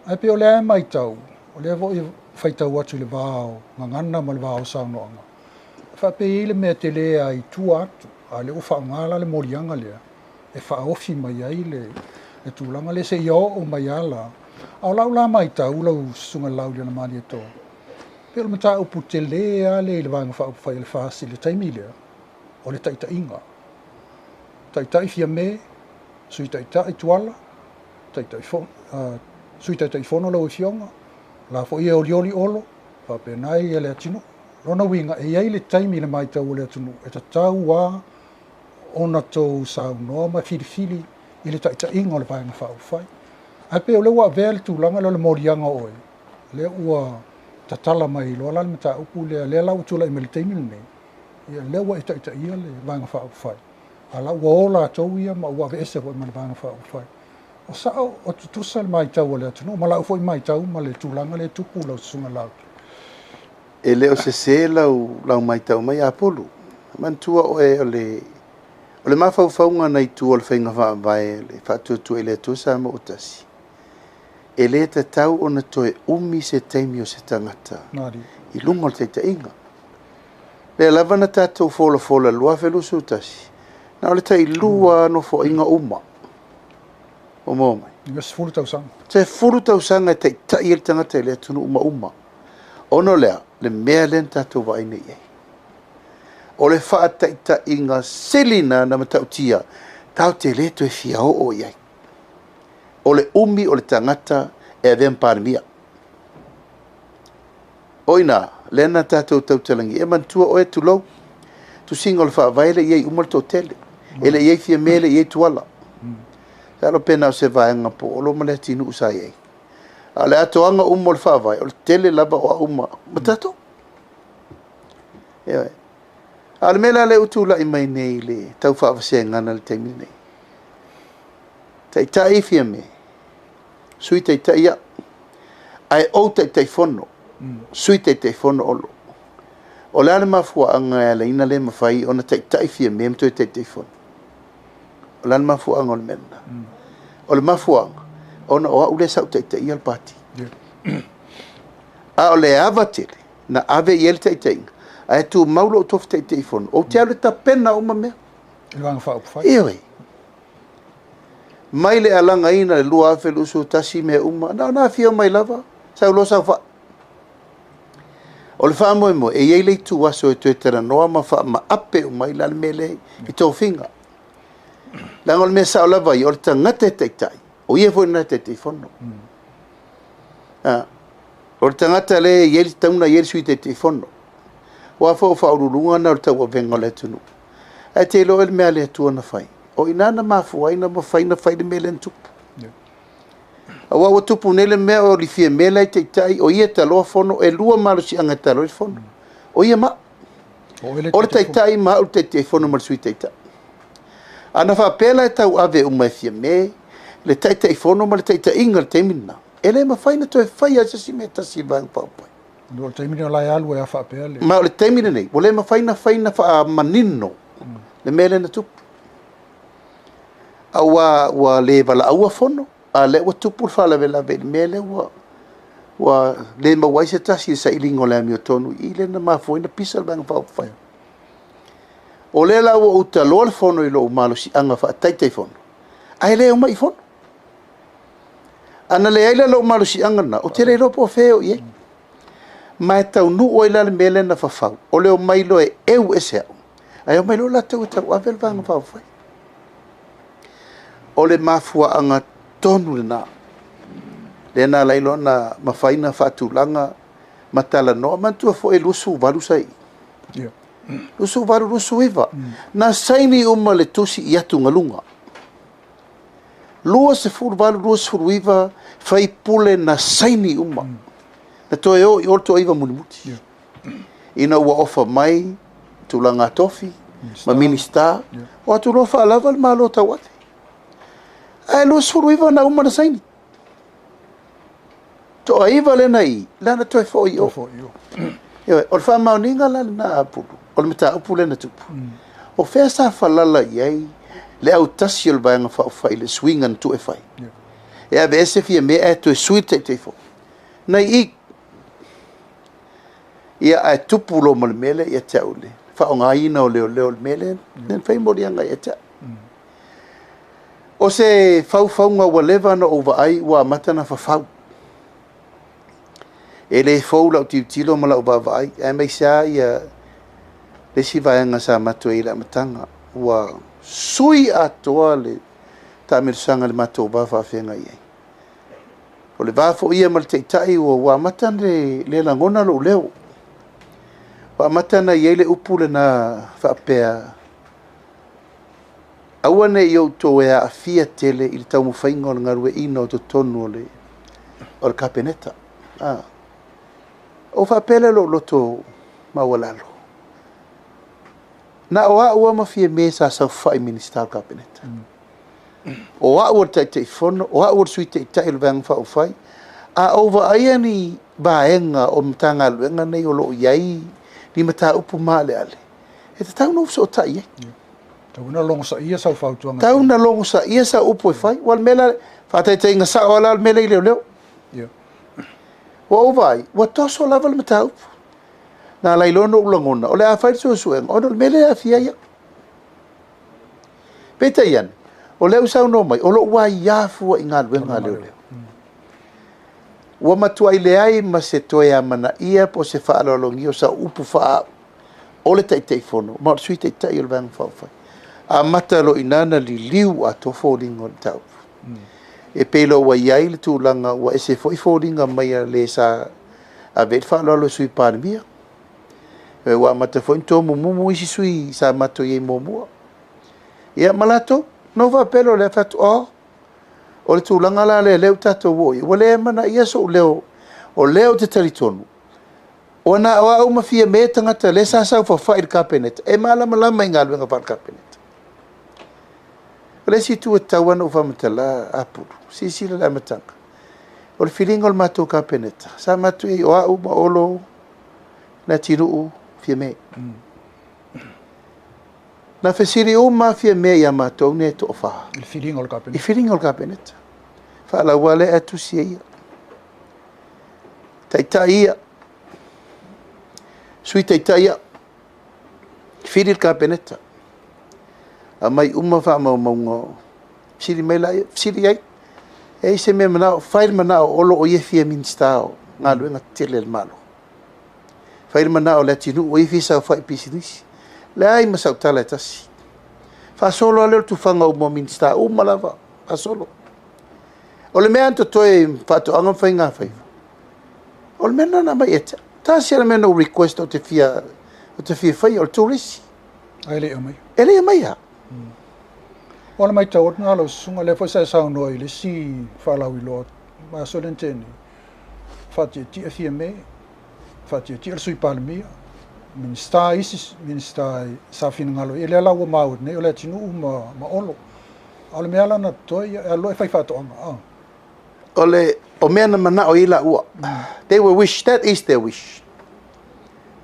Ae pei o lea e matau, o lea foi e faitau atu i le va o gagana ma le va o saunoaga, faapei ai le mea tele a i tua atu, a lea ua faaaoga la le moliaga lea e faaofi mai ai le tulaga lea seia oo mai ala. A o lau la matau lau susuga i le Laaulialemalietoa, pei o le mataupu tele lava lea i le Vaega Faaupufai a le FAST i le taimi lea, o le taitaiga. Taitai Fiame, Sui Taitai Tuala, Sui Taitaifono lau Afioga, la foi e olioli Olo, faapena ia le atunuu. Lona uiga, e i ai le taimi i le matau o le atunuu, e tatau lava ona tou saunoa ma filifili i le taitaiga o le Vaega Faaupufai. Ae pei o lea ua avea le tulaga lea o le moliaga o oe, lea ua tatala mai loa la le mataupu lea, lea la ua tulai mai le taimi lenei, ia lea ua e taitaia le Vaega Faaupufai. A la ua o latou ia ma ua aveese foi ma le Vaega Faaupufai. O sao o tutusa le matau o le atunuu, ma lau foi matau ma le tulaga lea tupu lau susuga Laauli. E le o sese lau matau mai Apulu. Manatua oe o le mafaufauga na i tua o le faiga faavae le faatuatua i le Atua Samoa ua tasi. E le tatau ona toe umi se taimi o se tagata i luga o le taitaiga. Lea lava na tatou folafola 2021, na o le tailua nofoaiga uma. O maua mai. 10 tausaga. 10 tausaga e taitai le tagata i le atunuu ma uma. Ona o lea, le mea lea na tatou vaai nei i ai. O le faataitaiga sili na matautia, tatou te le toe fia oo i ai. O le umi o le tagata e avea ma Palemia. O ina, Lea na tatou tautalagi e manatua oe tulou. Tusiga o le Faavae le i ai uma le toatele. E le i ai Fiame, le i ai Tuala. Salo pe na o se vaega po o Olo ma Leatinuu sa i ai. A o le atoaga uma o le Faavae, o le tele lava o au ma tatou. Ioe. A o le mea la lea ua tulai mai nei i le tau faavasegaga i le taimi lenei, Taitai Fiame, Sui Taitai au, ae ou Taitaifono, Sui Taitaifono Olo. O le a le mafuaaga e ala ai ona le mafai ona Taitai Fiame ma toe Taitaifono? O le a le mafuaaga o le mea lena? O le mafuaaga, ona o au lea sa ou taitaia le Pati. A o le ava tele na ave i ai le taitaiga, ae tumau lou tofi Taitaifono, ou te alu e tapena uma mea. I le Vaega Faaupufai. Ioe. Mai le alagaina i le 2021 mea uma, na ona afio mai lava, sau loa saofai. O le faamoemoe, e i ai le ituaso e toe talanoa ma faamaape uma ai la le mea lea i tofiga. Leaga o le mea sao lava ia, o le tagata e taitai, o ia foi lena e Taitaifono. O le tagata lea e i ai le tauna e i ai le Sui Taitaifono. Aua foi o faauluuluga na o le tauavega o le atunuu. Ae te iloa le mea a le Atua na fai. O i ina na mafua ai na mafai ona fai le mea lea na tupu. Aua ua tupu nei le mea o le Fiame la e taitai, o ia e taloa fono, e lua malosiaga e talo ai le fono. O ia ma au. O le Taitai ma au le Taitaifono ma le Sui Taitai. A na faapea la e tauave uma e Fiame le Taitaifono ma le taitaiga i le taimi lena, e le mafai ona toe faia se isi mea tasi i le Vaega Faaupufai. O le taimi lena o la e alu ai lava faapea le... Ma o le taimi lenei, ua le mafai ona fai na faamanino le mea lea na tupu. Aua ua le valaauina fono, a lea ua tupu le faalavelave i le mea lea ua le maua ai se tasi i le sailiga o le amiotonu i lea na mafua ai ona pisa le Vaega Faaupufai. O lea la ua ou taloa le fono i lou malosiaga faa-Taitaifono, ae le omai i fono. A na leai la lou malosiaga lena, ou te le iloa po o fea e o i ai. Ma e taunuu ai la le mea lea na fafau, o le omai loa e eu ese au, ae omai loa latou e tauave le Vaega Faaupufai. O le mafuaaga tonu lena, lea na ala ai loa ona mafai ona faatulaga ma talanoa. Manatua foi e 28 sa i i. 28, 29. Na saini uma le tusi i atugaluga. 28, 29 faipule na saini uma. Na toe o i o le toaiva mulimuli. Ina ua ofa mai tulaga tofi ma Minisita, o atu loa faalava le Malo tauave. Ae 29 na uma na saini. Toaiva lena i, lana toe foi i o. O le faamaoniga la lena a Pulu, o le mataupu lena tupu. O fea sa falala i ai le autasi o le Vaega Faaupufai i le suiga na tuu e fai. E ave ese Fiame ae toe sui le Taitaifono. Na i i. Ia ae tupu loa ma le mea lea ia te au le faaaogaina o leoleo o le mea lea, na fai moliaga ia te au. O se faufauga ua leva ona ou vaai ua amata ona fafau. E le fou lau tilotilo ma lau vaavaai, aemaise lava ia le isi vaega sa matou i le amataga. Ua sui atoa le taamilosaga i le matou va faafeagai ai. O le va foi ia ma le Taitai ua amata ona le lagona lou leo. Ua amata ona i ai le upu lena faapea, aua ne i outou e aafia tele i le taumafaiga o le galueaiina o totonu o le Kapeneta. O faapea lea lou loto maualalo. Na o au ma Fiame sa saofai Minisita o le Kapeneta. O au o le Taitaifono, o au o le Sui Taitai o le Vaega Faaupufai, a ou vaaia ni vaega o Matagaluega nei o lo o i ai ni mataupu maaleale, e tatau ona ou fesootai ai. Tau na logosaia sau fautuaga. Tau na logosaia sau upu e fai. Ua le mea la, faataitaiga sao ala le mea lea i leoleo. Ua ou vaai, ua toso lava le mataupu. Na ala ai loa ona ou lagona, o le a fai le suesuega, ona o le mea lea e aafia ai au. Peitai ane, o lea ua saunoa mai, o lou aia fua i galuega a leoleo. Ua matuai leai ma se toe amanaia po o se faaaloalogia o sau upu faaau o le Taitaifono ma o le Sui Taitai o le Vaega Faaupufai. Amata loa i ina na liliu atoa foliga o le mataupu. E pei loa ua i ai le tulaga ua ese foi foliga mai a le sa ave i le faaaloalo i le Sui Palemia. Ua amata foi ona tomumumu isi sui sa matou i ai muamua. Ia ma latou, ona ou faapea lea o lea, fai atu, oh, o le tulaga la lea lea ua tatou oo i ai, ua le amanaia sou leo, o lea ou te talitonu, ona o au ma Fiame tagata lea sa saofafai i le Kapeneta, e malamalama i galuega faale-Kapeneta. O le isi itu e tatau lava ona ou faamatala Apulu, silasila i le amataga, o le filiga o le matou Kapeneta, sa matou i ai o au ma Olo, Leatinuu, Fiame. Na fesili uma lava Fiame ia matou nei e toafa. I le filiga o le Kapeneta. I filiga o le Kapeneta. Faalaua lea ae tusi e ia. Taitai ia, Sui Taitai au, fili le Kapeneta, aumai uma faamaumauga, fesili mai laia, fesili i ai, e i ai se mea e manao, fai le manao o Olo o ia e fia Minisita o Galuega Tetele a le Malo. Fai le manao o Leatinuu o ia e fia saofai i pisinisi. Leai ma sau tala e tasi. Faasolo lava lea o le tufaga uma o Minisita uma lava, faasolo. O le mea lava na totoe i Faatoaga ma Faigafaiva, o le mea lena na aumai ia te au. Tasi lava le mea na ou request ou te fia faia, o le turisi. Ae le i aumaia. E le i aumaia. O le matau atu lena a lau susuga, lea foi sa e saunoa i le isi faalauiloa vaiaso lea na tea nei, faatietie Fiame, faatietie le Sui Palemia, Minisita, isi Minisita sa finagalo i ai, lea la ua maua nei o Leatinuu ma Olo. A o le mea la na totoe, e alu loa e fai faatoaga. O le o mea na manao i ai laua. They were wish, that is their wish.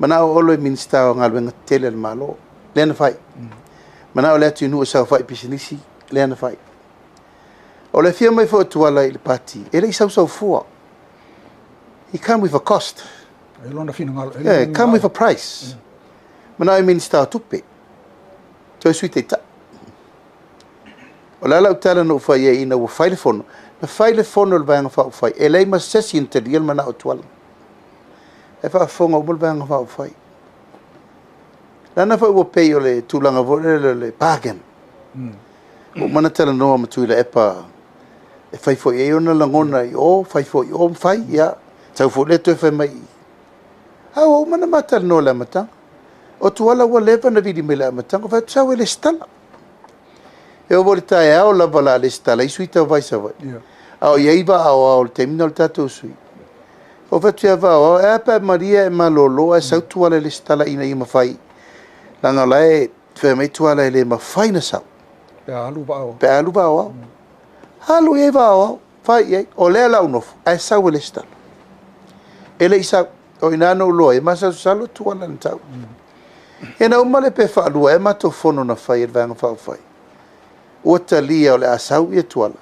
Manao Olo i Minisita o Galuega Tetele a le Malo, lea na fai. Manao Leatinuu e saofai i pisinisi, lea na fai. O le afio mai foi o Tuala i le pati, e le i sausau fua. He come with a cost. E lona finagalo. Yeah, come with a price. Manao i Minisita o Tupe, toe Sui Taitai. O le a lau tala na ou fai ai ina ua fai le fono, na fai le fono e le Vaega Faaupufai, e leai ma se isi na talia le manao o Tuala. E faafofoga uma le Vaega Faaupufai. Leaga foi ua pei o le tulaga foi lele o le bargain. Ua uma ona talanoa ma Tuilaepa e fai foi i ai ona lagona i o, fai foi i o, ma fai, ia, sau foi lea toe fai mai i i. A ua uma ona ma talanoa i le amataga. O Tuala ua leva ona vili mai i le amataga, fai atu sau e lesitala. E oo foi i le taeao lava o le a lesitala ai sui tauva i Savaii. A o i ai vaa aoao i le taimi lena o le tatou sui. Ou fai atu ia vaa aoao, e a pe a malie ae malolo ae sau Tuala e lesitala ina ia mafai. Leaga o la e fai mai Tuala e le mafai ona sau. Pe a alu vaa aoao. Pe a alu vaa aoao. Alu i ai vaa aoao, fai i ai. O lea la u nofo, ae sau e lesitala. E le i sau. O i ina na ou iloa ai, e masalosalo Tuala na sau. Ia na uma lea pe faalua ea matou fono na fai e le Vaega Faaupufai. Ua talia o le a sau ia Tuala.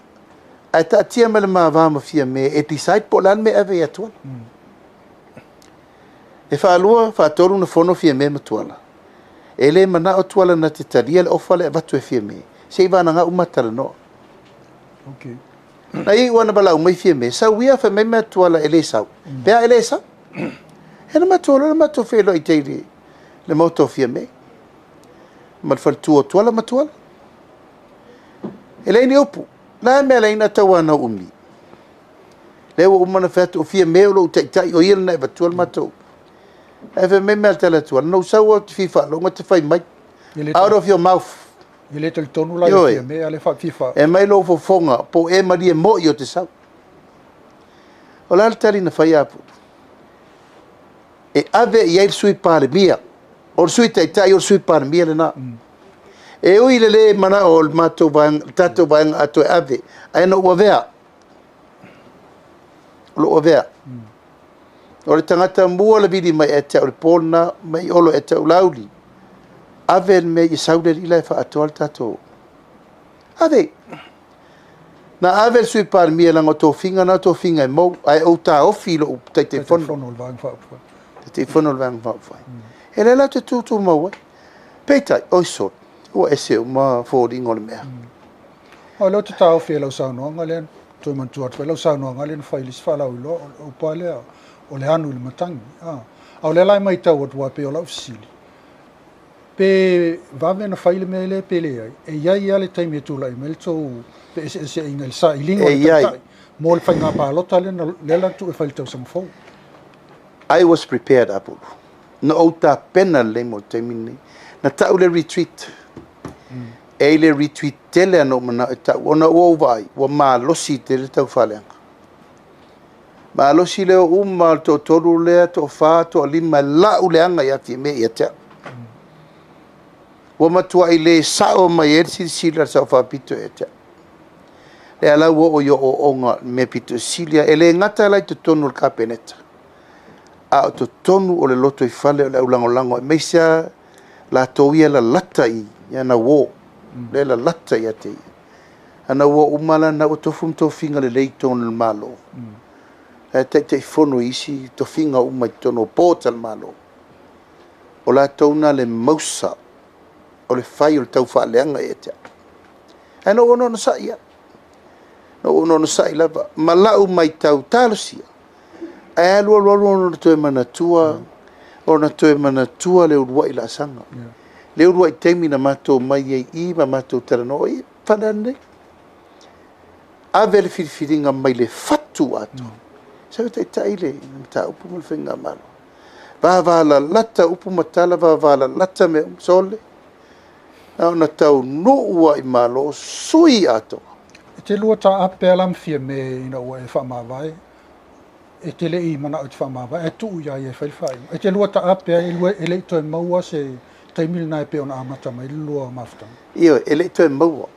Ae taatia mai le ma va ma Fiame e decide po o le a le mea e ave ia Tuala. E faalua, faatolu na fono Fiame ma Tuala. E le manao Tuala na te talia le ofa lea e avatu e Fiame, se i vanaga uma talanoa. Na iu ana valaau mai Fiame, sau ia fai mai mea Tuala e le sau. Pe a e le sau. E na matou alu na matou feiloai i tai i le maota o Fiame. Ma le faletua o Tuala ma Tuala. E leai ni upu. La mea leai na tau anau umi. Lea ua uma na fai atu o Fiame o lou taitai o ia lena e avatua le matou upu. Ae fai mai mea a le tala Tuala, na ou sau au te fia faalogo te fai mai. Out of your mouth. E le talitonu la ia Fiame, a le fia E mai lou fofoga, po o e malie moi o te sau. O le a le tali na fai Apulu? E ave i ai le Sui Palemia. O le Sui Taitai o le Sui Palemia lena. E ui le le manao o le matou vaega, le tatou vaega a toe ave, ae na ou avea. O lou avea. O le tagata mua le vili mai ia te au le po lena, mai Olo ia te au Laauli. Ave le mea ia sau le alii la e faaatoa le tatou. Ave. Na ave le Sui Palemia leaga o tofiga na o tofiga e mou, ae ou taofi i lou Taitaifono. Taitaifono o le Vaega Faaupufai. Taitaifono o le Vaega Faaupufai. E lea la te tutumau ai. Peitai, oi sole, ua ese uma foliga o le mea. O lea ou te taofi e lau saunoaga lea, toe manatua atu foi lau saunoaga lea na fai i le isi faalauiloa, o le upu lava lea, o le anu i le matagi. A o lea la e matau atu aua pei o lau fesili, pe vave na fai le mea lea pe leai, e i ai lava le taimi e tulai mai le tou feeseeseaiga i le sailiga o le taitai mo le faiga palota lea la na tuu e fai i le tausaga fou. I was prepared, Apulu. Na ou tapena lelei mo le taimi lenei. Na ta'u le retreat. E i le retreat tele ana ou mana'o e ta'u ona ua ou vaai ua malosi tele le taufaaleaga. Malosi le o uma o le toatolu lea, toafa, toalima e la'u leaga ia Fiame ia te a'u. Ua matua'i le sa'o mai ai le silasila a le Sao Faapito ia te a'u. Lea la ua oo i o'oo'oga mea pito sili e le gata la i totonu o le Kapeneta, a o totonu o le lotoifale o le aulagolago aemaise a latou ia lalata i ana uo, lea lalata ia te ia. Ana uo uma la na ua tofu ma tofiga lelei i totonu o le Malo. Ae Taitaifono i isi tofiga uma i totonu o boards a le Malo. O latou na le mausa o le fai o le taufaaleaga ia te a'u. Ae na ou ononosa'i lava. Na ou ononosa'i lava ma la'u maitau talosia ae alu alu alu ona toe manatua, ona toe manatua le uluai laasaga. Le uluai taimi na matou omai ai i i ma matou talanoa i fale nei. Ave le filifiliga mai le fatu atoa. Sau e taitai le mataupu ma le faigamalo. Vavalalata upu ma tala, vavalalata mea uma, sole. Na ona taunuu lava i Malo, sui atoa. E te lua taape a la ma Fiame ina ua e faamavae, e te le i manao i te faamavae, ae tuu ia ia e fai le faaiuga. E te lua taape ai, e le i toe maua se taimi lena e pei ona amata mai le lua mafutaga. Ioe, e le i toe maua.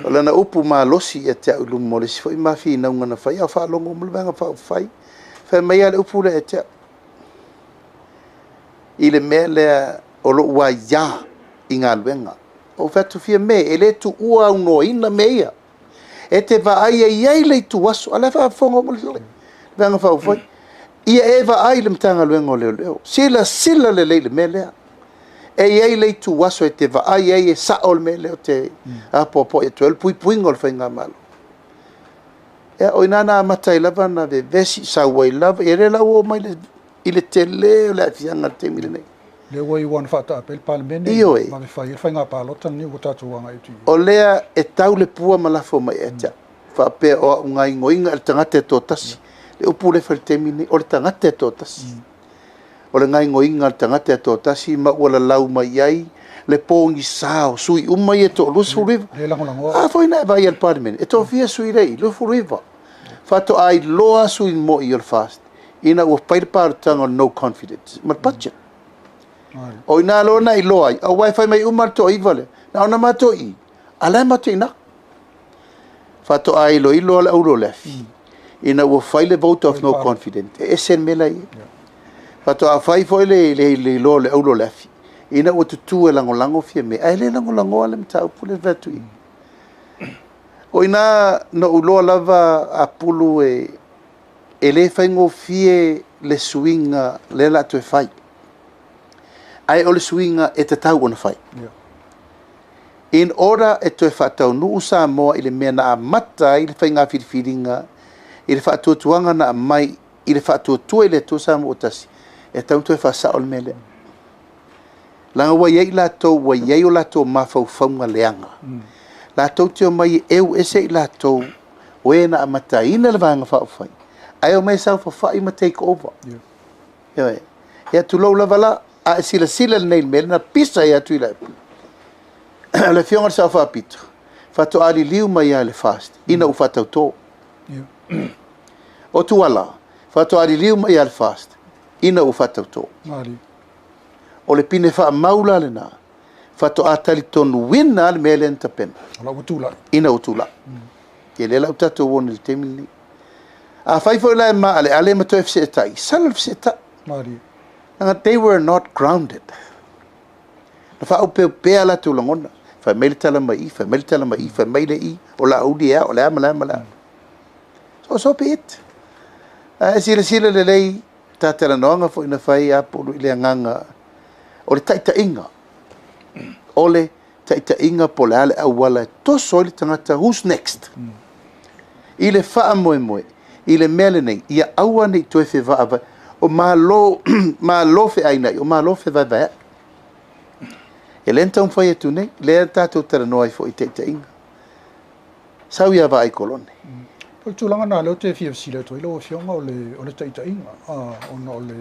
O lana upu malosi ia te au i luma o le isi foi ma finauga na fai, a o faalogo uma le Vaega Faaupufai. Fai mai lava le upu lea ia te au, i le mea lea o lou aiā i galuega. Ou fai atu, Fiame, e le tuua aunoaina mea ia. E te vaai e i ai le ituaso, a o la e faafofoga uma le Vaega Faaupufai. Ia e vaai i le Matagaluega o Leoleo, silasila lelei i le mea lea. E i ai le ituaso e te vaai ai e sa'o le mea lea ou te apoapoai atu ai, o le puipuiga o le faigamalo. Ia, o i ina na amata ai lava ona vevesi, sau ai lava, ia lea la ua oo mai i le tele o le aafiaga i le taimi lenei. Lea ua iu lava ina faataape le Palemene ma fai ai le faiga palota lenei ua tatou agai atu i ai. O lea e tau le pua ma lafo mai ia te au, faapea o au gaoioiga e le tagata e toatasi. Le upu lea e fai i le taimi lenei, o le tagata e toatasi. O le gaoioiga a le tagata e toatasi ma ua lalau mai ai le pogisa o sui uma ia e toa-29. Le lagolagoa. A foi na e vaai i le Palemene, e toafia sui lea i 29. Faatoa iloa sui moi o le FAST ina ua fai le palotaga o le no confidence ma le budget. O ina loa na iloa ai, aua e fai mai uma le toaiva lea, na ona matou i, a la e matou i ina. Faatoa iloilo le aulo o le afi. Ina ua fai le vote of no confidence, e ese le mea la i ai. Faatoa fai foi le iloa o le aulo o le afi. Ina ua tutu e lagolago Fiame, ae le lagolagoa le mataupu lea e fai atu i. O ina na ou iloa lava Apulu e le faigofie le suiga lea la toe fai. Ae o le suiga e tatau ona fai. In order e toe faataunuu Samoa i le mea na amata ai le faiga filifiliga i le faatuatuaga na aumai i le faatuatua i le Atua Samoa ua tasi, e tatau ona toe faasao le mea lea. Leaga ua i ai latou ua i ai o latou mafaufauga leaga. Latou te omai e eu ese i latou o e na amataina le Vaega Faaupufai, ae omai e saofafai ma take over. Ioe. Ia tulou lava la, a e silasila lenei i le mea lea na pisa ai atu i le le afioga i le Sao Faapito, faatoa liliu mai lava i le FAST ina ua faatauto. O Tuala, faatoa liliu mai lava i le FAST ina ua faatauto. O le pine faamau la lena, faatoa talitonuina le mea lea na tapena. O la ua tulai. Ina ua tulai. Ia lea la ua tatou o nei i le taimi lenei. A fai foi la e maaleale ma toe feseetai, sala le feseetai. Leaga they were not grounded. Na faaopeopea latou lagona. Fai mai le tala mai i, fai mai le tala mai i, fai mai le i, o la uli e a, o le a ma le a ma le a. So be it. Ae silasila lelei ta talanoaga foi na fai Apulu i le agaga o le taitaiga. O le taitaiga po o le a le auala e toso ai le tagata, who's next? I le faamoemoe, i le mea lenei, ia aua ne i toe fevaavae. O malo, malo feainai, o malo fevaevaeai. E le na taumafai atu nei, lea tatou talanoa ai foi i taitaiga. Sau ia vaai kolone. O le tulaga na lea ou te fia fesili atu ai lau Afioga o le taitaiga, ona o le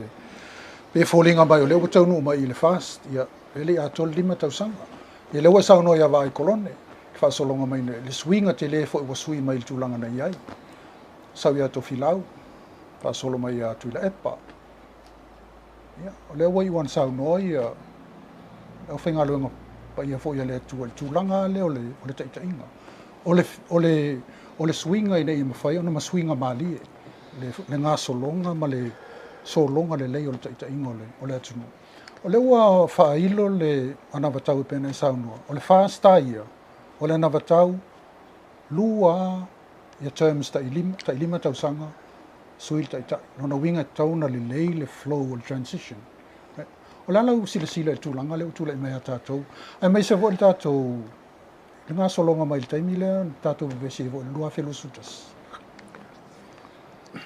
Pe foliga mai o lea ua taunuu mai i le FAST, ia, e le i atoa le 5 tausaga. Ia lea ua e saunoa ia Vaai Kolone, le faasologa mai le suiga tele foi ua sui mai i le tulaga na i ai. Sau ia Tofilau, faasolo mai ia Tuilaepa. Ia, o lea ua iu ona saunoa ia le aufaigaluega paia foi a le Atua i le tulaga lea o le taitaiga. O le suiga ina ia mafai ona masuiga malie le gasologa ma le sologa lelei o le taitaiga o le atunuu. O lea ua faailo le anavatau e pei ona e saunoa. O le FAST ia, o le anavatau 2 ia terms tai 5 tausaga sui le taitai. Lona uiga e tatau ona lelei le flow o le transition. O le a lau silasila i le tulaga lea ua tulai mai ia tatou, aemaise foi le tatou le gasologa mai le taimi lea tatou vevesi ai foi i le 2021.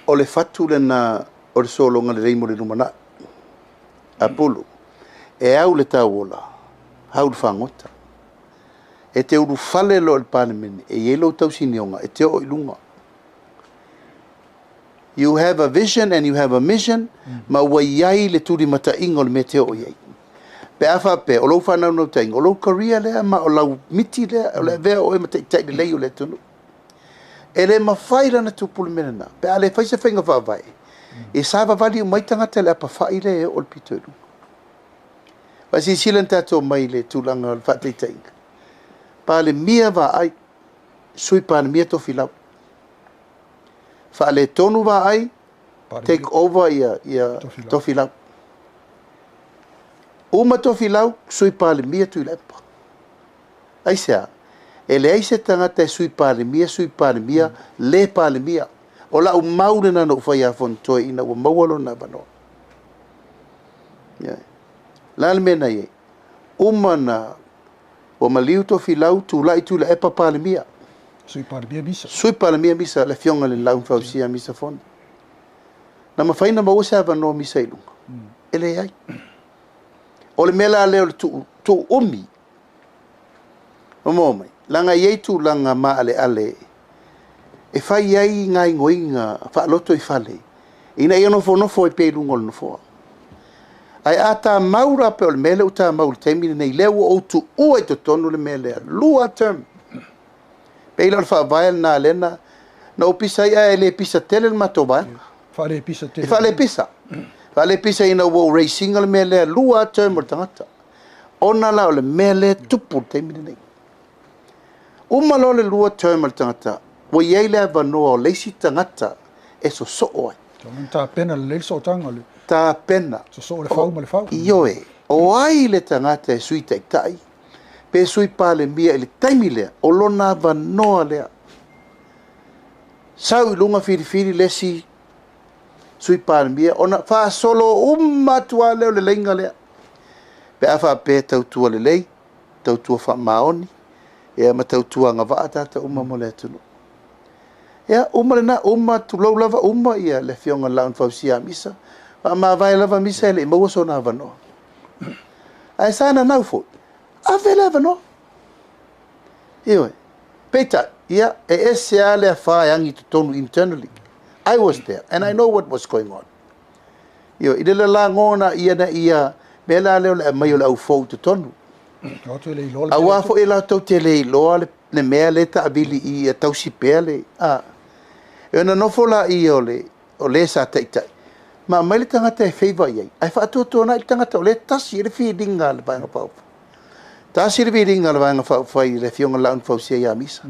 O le fatu lena o le sologa lelei mo le lumanai. Apulu, e au le tauola, au le fagota. E te ulufale loa i le Palemene, e i ai lou tausinioga, e te oo i luga. You have a vision and you have a mission, ma ua i ai le tulimataiga o le mea te oo i ai. Pe a faapea, o lou whanaunau o lou career lea, ma o lau miti lea, o le avea oe ma taitai lelei o le atunuu. E le mafai lana tupu le mea lena, pe a le fai se faiga faavae, e savavali umai tagata le apawhai le e o le pito i luga. Faasilasila na tatou mai le tulaga o le faataitaiga. Palemia Vaai, Sui Palemia Tofilau. Faaletonu Vaai, take over ia Tofilau. Uma Tofilau, Sui Palemia Tuilaepa. Aisea, e leai se tagata e Sui Palemia, le Palemia. O lau mau lena na ou fai ia Fonotoe ina ua maua lona avanoa. Yeah. La le mea na i ai. Uma na ua maliu Tofilau, tulai Tuilaepa Palemia. Sui Palemia Misa. Sui Palemia Misa, le afioga i le Laau na Fausia Misa Foni. Na mafai na maua se avanoa Misa i luga. E leai. O le mea la lea o le tuu umi. O maua mai, laga e i ai tulaga maaleale e fai ai gaoioiga faaloto i fale, ina ia nofonofo ai pea i luga o le nofoa. Ae a tamau la pe o le mea lea ua tamau i le taimi lenei, lea ua ou tuua i totonu le mea lea, 2 term. Pei la o le faavae lena lea na ou pisa ai, ae le pisa tele le matou vaega. Faalepisa tele. E faalepisa. Faalepisa ina ua ou raise ina le mea lea, 2 term o le tagata. Ona la o le mea lea tupu i le taimi lenei. Uma loa le 2 term o le tagata, ua i ai le avanoa o le isi tagata e sosoo ai. Tapena lelei le sootaga le Tapena. Sosoo le fau ma le fau. Ioe, o ai le tagata e sui taitai, pe sui palemia i le taimi lea, o lona avanoa lea. Sau i luga filifili le isi sui palemia, ona faasolo uma atu lava lea o le leiga lea. Pe a faapea tautua lelei, tautua faamaoni, ia ma tautua agavaa tatou uma mo le atunuu. Ia, uma lena, uma, tulou lava, uma ia le afioga i le Laau na Fausia Misa. Faamavae lava Misa e le i maua sona avanoa. Ae sa nanau foi, ave le avanoa. Ioe, peitai, ia, e ese lava le afa e agi totonu internally. I was there and I know what was going on. Ioe, i le lalagona ia na ia, mea la lea o le aumai o le aufou i totonu. O le iloa le Aua foi latou te le iloa le mea le taavili i ia tausi pea le... A. E ona nofo la ia o le, o le sa taitai. Ma aumai le tagata e favour i ai. Ae faatuatuanai le tagata o le tasi i le filiga a le Vaega Faaupufai. Tasi le filiga a le Vaega Faaupufai i le afioga i le Laau na Fausia ia Misa.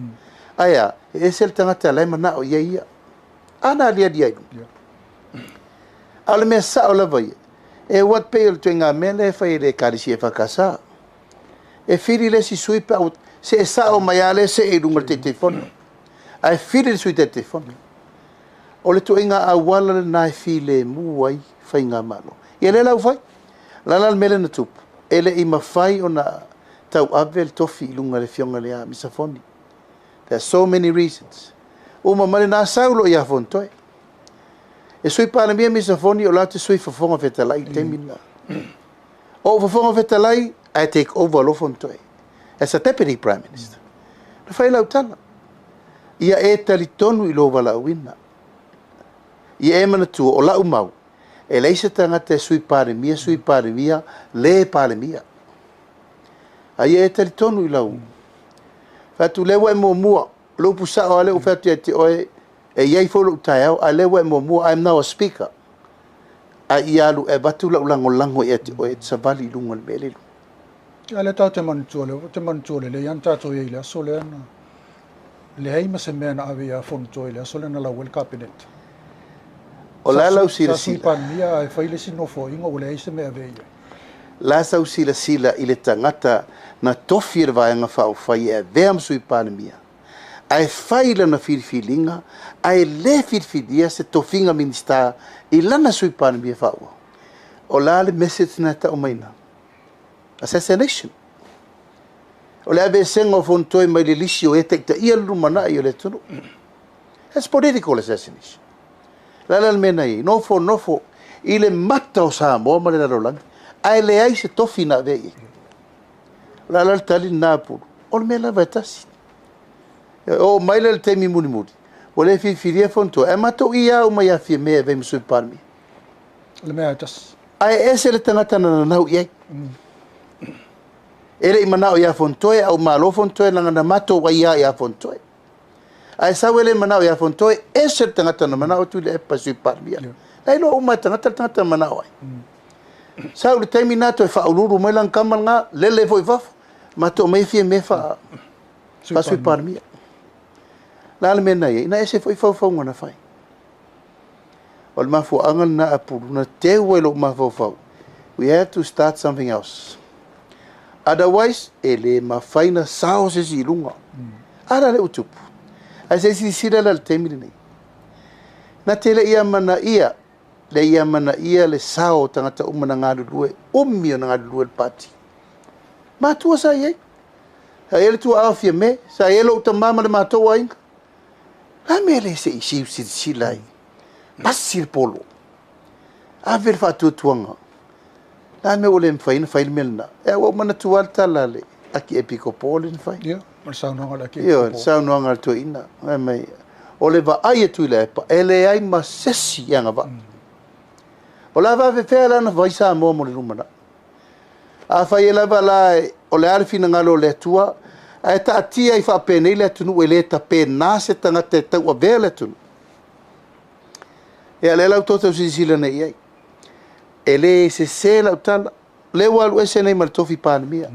Ae a, e ese le tagata la e manao i ai ia. A na aliali ai luga. A o le mea sao lava ia, e ua pei o le ituaiga mea lea e fai e le Ekalesia EFKS. E fili le isi sui pe a se e sao mai lava lea see i luga o le Taitaifono. Ae fili le sui Taitaifono. O le ituaiga auala lena e filemu ai faigamalo. Ia lea la ua fai. La la le mea lea na tupu. E le i mafai ona tauave le tofi i luga o le afioga ia Misa Foni. There are so many reasons. Uma mai lena sau loa ia Fonotoe. E sui Palemia Misa Foni o latou sui fofoga fetalai i le taimi lena. O fofoga fetalai, I take over loa Fonotoe as a deputy prime minister. Na fai lau tala. Ia e talitonu i lou valaauina. Ia e manatua o lau mau, E leai se tagata e Sui Palemia, Sui Palemia, le Palemia. A ia e talitonu i lau. Fai atu, lea ua e muamua, o le upu sao lava lea ua fai atu ia te oe, e i ai foi lou taeao, a o lea ua e muamua, I am now a speaker. A ia alu e avatu lau lagolago ia te oe e te savali i luga o le mea lea i luga. A lea tatou te manatua, lea te manatua lelei lava na tatou i ai i le aso lea na leai ma se mea na ave ia Fonotoe i le aso lea na lau ai le Kapeneta. O le a lau Sa Sui silasila? Palemia ae fai le isi nofoaiga ua leai se mea e ave i ai. La sau silasila i le tagata na tofi e le Vaega Faaupufai e avea ma Sui Palemia, ae fai lana filifiliga ae le filifilia se tofiga Minisita i lana Sui Palemia faaauau. O le a le message na e tau mai ina? Assassination. O le aveesega o Fonotoe mai le lisi o e taitaia le lumanai o le atunuu. That's political assassination. O le a la le mea na i ai? Nofo nofo i le mata o Samoa ma le lalolagi, ae leai se tofi na avea i ai. O le a la le tali lena a Pulu? O le mea lava e tasi. E oo mai la i le taimi mulimuli, ua le filifilia Fonotoe, ae matou ia uma ia Fiame e avea ma Sui Palemia. O le mea e tasi. Ae ese le tagata na nanau i ai. E le i manao ia Fonotoe, a ua malo Fonotoe leaga na matou aiā ia Fonotoe. Ae sau e le manao ia Fonotoe, ese le tagata na manao Tuilaepa Sui Palemia. Na iloa uma e tagata le tagata na manao ai. Sau i le taimi lena toe faauluulu mai lana tama lena, lele foi i fafo, matou omai e Fiame faa-Sui Palemia. O le a le mea na i ai? Na ese foi faufauga na fai. O le mafuaaga lena a Pulu, na teu ai lou mafaufau. We have to start something else. Otherwise, e le mafai na sao se isi i luga. A la lea ua tupu. Ae se i silasila la i le taimi lenei. Na te le i amanaia, le i amanaia le sao o tagata uma na galulue, umi ona galulue i le pati. Matua sa i ai. Sa i ai le tuaa o Fiame, sa i ai lou tama ma le matou aiga. O le a le mea le se i siu silasila ai? Pasi le polo. Ave le faatuatuaga. O le a le mea ua le mafai ona fai le mea lena? Ua ou manatua lava le tala a le Akiepikopo lea na fai. Ia, o le saunoaga a le Akiepikopo. Ioe, le saunoaga a le toeaina. Fai mai, o le vaai a Tuilaepa, e leai ma se isi e agavaa. O le a faapefea la ona fai Samoa mo le lumanai? Afai e lava la o le a le finagalo o le Atua, ae taatia ai faapenei le atunuu e le tapena se tagata e tauavea le atunuu. Ia, lea la ua outou silasila nei i ai. E le sese lau tala, lea ua alu ese nei ma le tofi Palemia.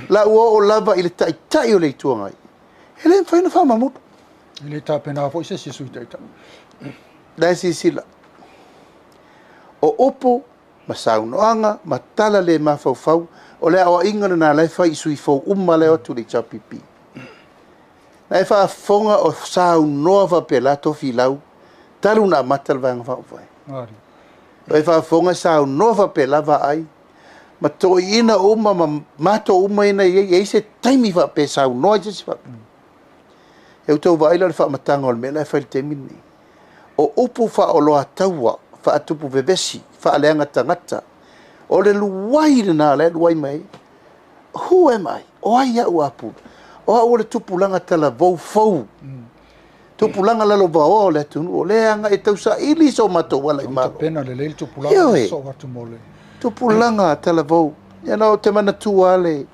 La ua oo lava i le Taitai o le Itu Agai, e le mafai ona faamamulu. E le tapena foi se isi Sui Taitai. La e silasila. O upu ma saunoaga ma tala le mafaufau, o le aoaiga lena la e fai i sui fou uma la e o atu i le HRPP. Na e faafofoga o saunoa faapela Tofilau talu na amata le Vaega Faaupufai. O e faafofoga e saunoa faapela Vaai ma toeaiina uma ma matou uma ina i ai se taimi faapea saunoa ai se isi faapea. E outou vaai la o le faamataga o le mea la e fai i le taimi lenei. O upu faaoloataua, faatupu vevesi, faaleaga tagata, o le luai lena la e luai mai ai. Who am I? O ai au a Pulu? O au o le tupulaga talavou fou. Tupulaga lalovaoa o le atunuu, o lea agai e tausaili so matou ala i Malo. Tapena lelei le tupulaga soo atu mo le. Tupulaga talavou. Ia na o te manatua le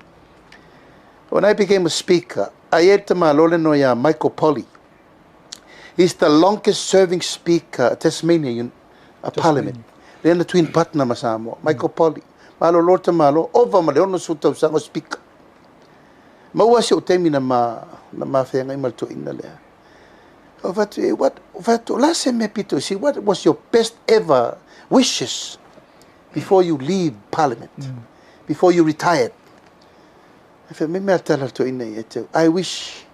When I became a speaker, I ai le tamālo le igoa ia Michael Polly. He's the longest serving speaker Tasmania a Parliament. Lea na twin partner ma Samoa, Michael Polly. Malolo le tamālo, ova ma le 60 tausaga o speaker. Maua si ou taimi na ma na mafeagai ma le toeaina lea. O fai atu, what, fai atu, o le a se mea pito i sili, what was your best ever wishes before you leave Parliament, before you retired? E fai mai mea tala le toeaina ia te au, I wish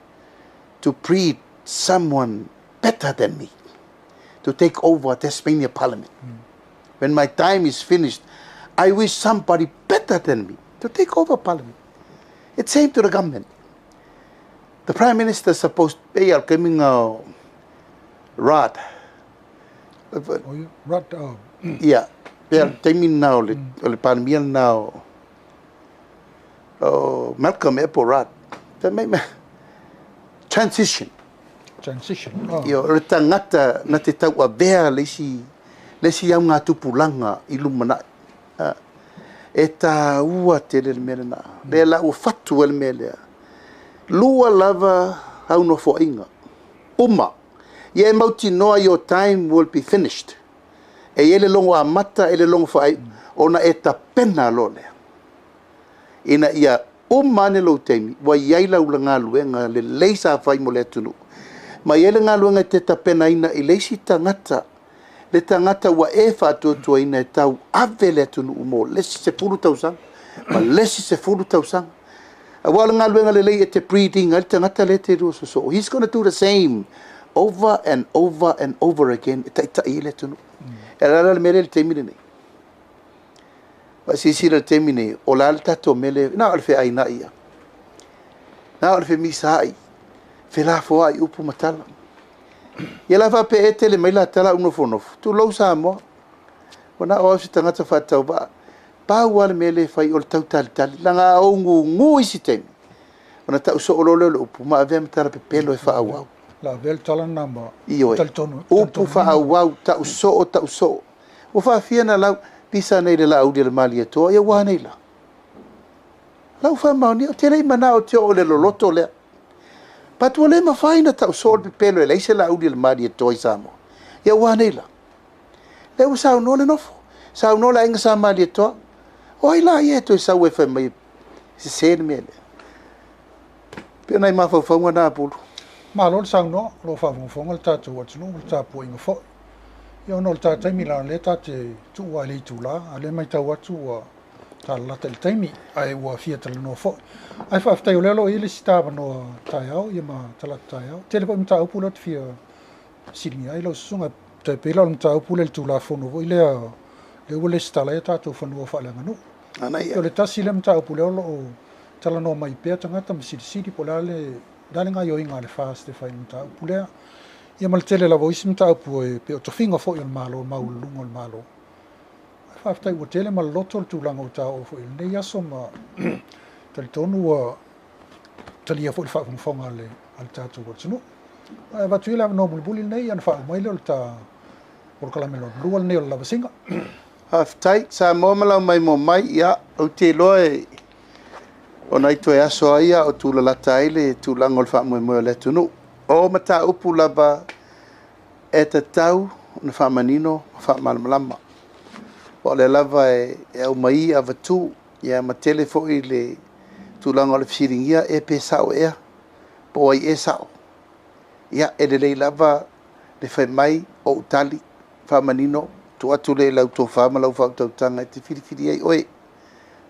to breed someone better than me to take over Tasmania Parliament. When my time is finished, I wish somebody better than me to take over Parliament. It's same to the government. The Prime Minister is supposed to be al taimi o Rudd. Oh, yeah. Rudd. Oh. Yeah. Pe al taimi na o le Palemia na o Malcolm Apple Rudd. Fai mai mea, transition. Transition. Oh. Ia, o le tagata na te tauavea le isi le isi augatupulaga i lumanai. E taua tele le mea lena. Lea la ua fatu ai le mea lea. Lua lava au nofoaiga. Uma. Ia e mautinoa your time will be finished. E i ai le logo amata e le logo faaiu, ona e tapena loa lea. Ina ia uma ane lou taimi, ua i ai lau galuega lelei sa fai mo le atunuu. Ma i ai le galuega e te tapenaina i le isi tagata, le tagata ua e faatuatuaina e tau ave le atunuu mo le isi 10 tausaga, ma le isi 10 tausaga. Aua o le galuega lelei e te breeding ai le tagata lea e te lua sosoo. He's going to do the same over and over and over again e taitai ai le atunuu. E ala la le mea lea i le taimi lenei. Silasila i le taimi nei, o le a le tatou mea lea, na o le feainai ia. Na o le femisaai, felafoai upu ma tala. Ia la faapea e tele mai la tala au nofonofo, tulou Samoa. Ua na o au se tagata faatauvaa. Pau lava le mea lea e fai o le tautalitali. Leaga a ou gugu isi taimi, ona tau soo loa lea o le upu, ma avea ma tala pepelo e faaauau. La avea le tala lena ma Ioe. talitonu. Upu faaauau, tau soo, tau soo. Ua faafia na lau pisa nei le Laauli o le Malietoa, ia ua nei la. Lau faamaonia, ou te le i manao ou te oo i le loloto lea. But ua le mafai na tau soo le pepelo e leai se Laauli o le Malietoa i Samoa. Ia ua nei la. Lea ua saunoa le nofo. Saunoa le aiga sa Malietoa. O ai la ia e toe sau e fai mai sese le mea lea. Pei o nai mafaufauga na Pulu. Malo le saunoa, o lo o faafogafoga le tatou atunuu ma le tapuaiga foi. Ia ona o le ta taimi leaga o lea ta te tuu lava i le itula, a o lea e matau atu ua talalata i le taimi, ae ua fia talanoa foi. Ae faafetai o lea o lo o i ai le isi ta avanoa taeao ia ma talata taeao. Tele foi mataupu lea ou te fia fesiligia ai lau susuga. Tai pei la o le mataupu lea i le Tulafono foi lea, lea ua lesitala ai a tatou fanua faaleaganuu. Manaia. O le tasi lea mataupu lea o lo o talanoa mai pea tagata ma silisili po o le a le le a le gaoioiga a le FAST e fai i le mataupu lea. Ia ma le tele lava o isi mataupu e pei o tofiga foi o le Malo, maualuluga o le Malo. Ae faafetai ua tele ma loloto le tulaga ua ta oo foi i lenei aso ma talitonu ua talia foi le faafogafoga a le tatou atunuu. Ae avatu ia le avanoa mulimuli lenei ona faauma ai lea o le ta polokalame lona lua lenei o le lavasiga. Faafetai, Samoa ma lau maimoa mai, ia, ou te iloa e o nai toe aso ai a o tulalata ai le tulaga o le faamoemoe o le atunuu. O mataupu lava e tatau ona faamanino ma faamalamalama. O lea lava e aumai avatu, ia ma tele foi le tulaga o le fesiligia e pe sao ea, po o ai e sao. Ia, e lelei lava le fai mai o ou tali faamanino, tuu atu lea i lau tofa ma lau faautautaga e te filifili ai oe.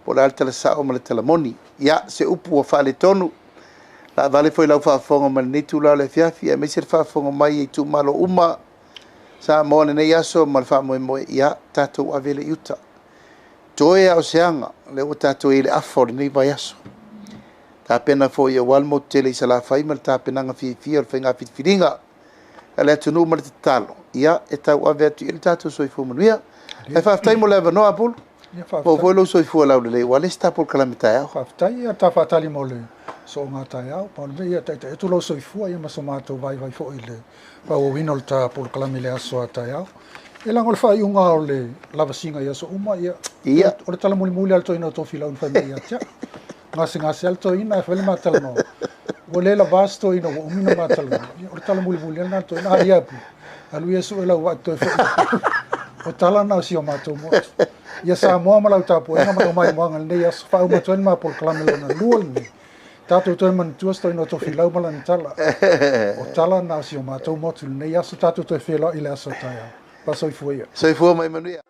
Po o le a le tala sao ma le tala moni. Ia, se upu ua faaletonu. Laavale foi lau faafofoga mai lenei itula o le afiafi, aemaise le faafofoga mai i itumalo uma Samoa lenei aso ma le faamoemoe, ia, tatou ave le i uta. Toe a o se aga, lea ua tatou i ai i le afa o lenei vaiaso. Tapena foi aua le motu tele i Salafai ma le tapenaga fiafia o le faiga filifiliga a le atunuu ma le tatalo, ia, e tau ave atu i ai le tatou soifua manuia. Ae faafetai mo le avanoa, Pulu. Ia, Maua faafetai. foi lou soifua laulelei, ua le isi ta polokalame taeao. Faafetai, ia ta faatali mo le sooga taeao. Pau le mea ia taitai atu lou soifua ia ma so matou vaivai foi i le faaauauina o le ta polokalame i le aso a taeao. E leaga o le faaiuga o le lavasiga i aso uma, ia, Ia. o le tala mulimuli lava le toeaina o Tofilau na fai mai ia te au. Gasegase lava le toeaina ae fai le ma talanoa. Ua le lavā se toeaina ua umi ona ma talanoa. Ia, o le tala mulimuli lava lena a le toeaina. A ia pu, alu ia sue lau vaa e toe foi. O tala na o si o matou motu. Ia Samoa ma lau tapuaiga ma lau maimoaga i lenei aso. Faauma atu ai le ma polokalame lona lua lenei. Tatou toe manatua se toeaina o Tofilau ma lana tala. O tala na o si o matou motu i lenei aso. Tatou toe feiloai i le aso taeao. Faasoifua ia. Soifua ma ia manuia.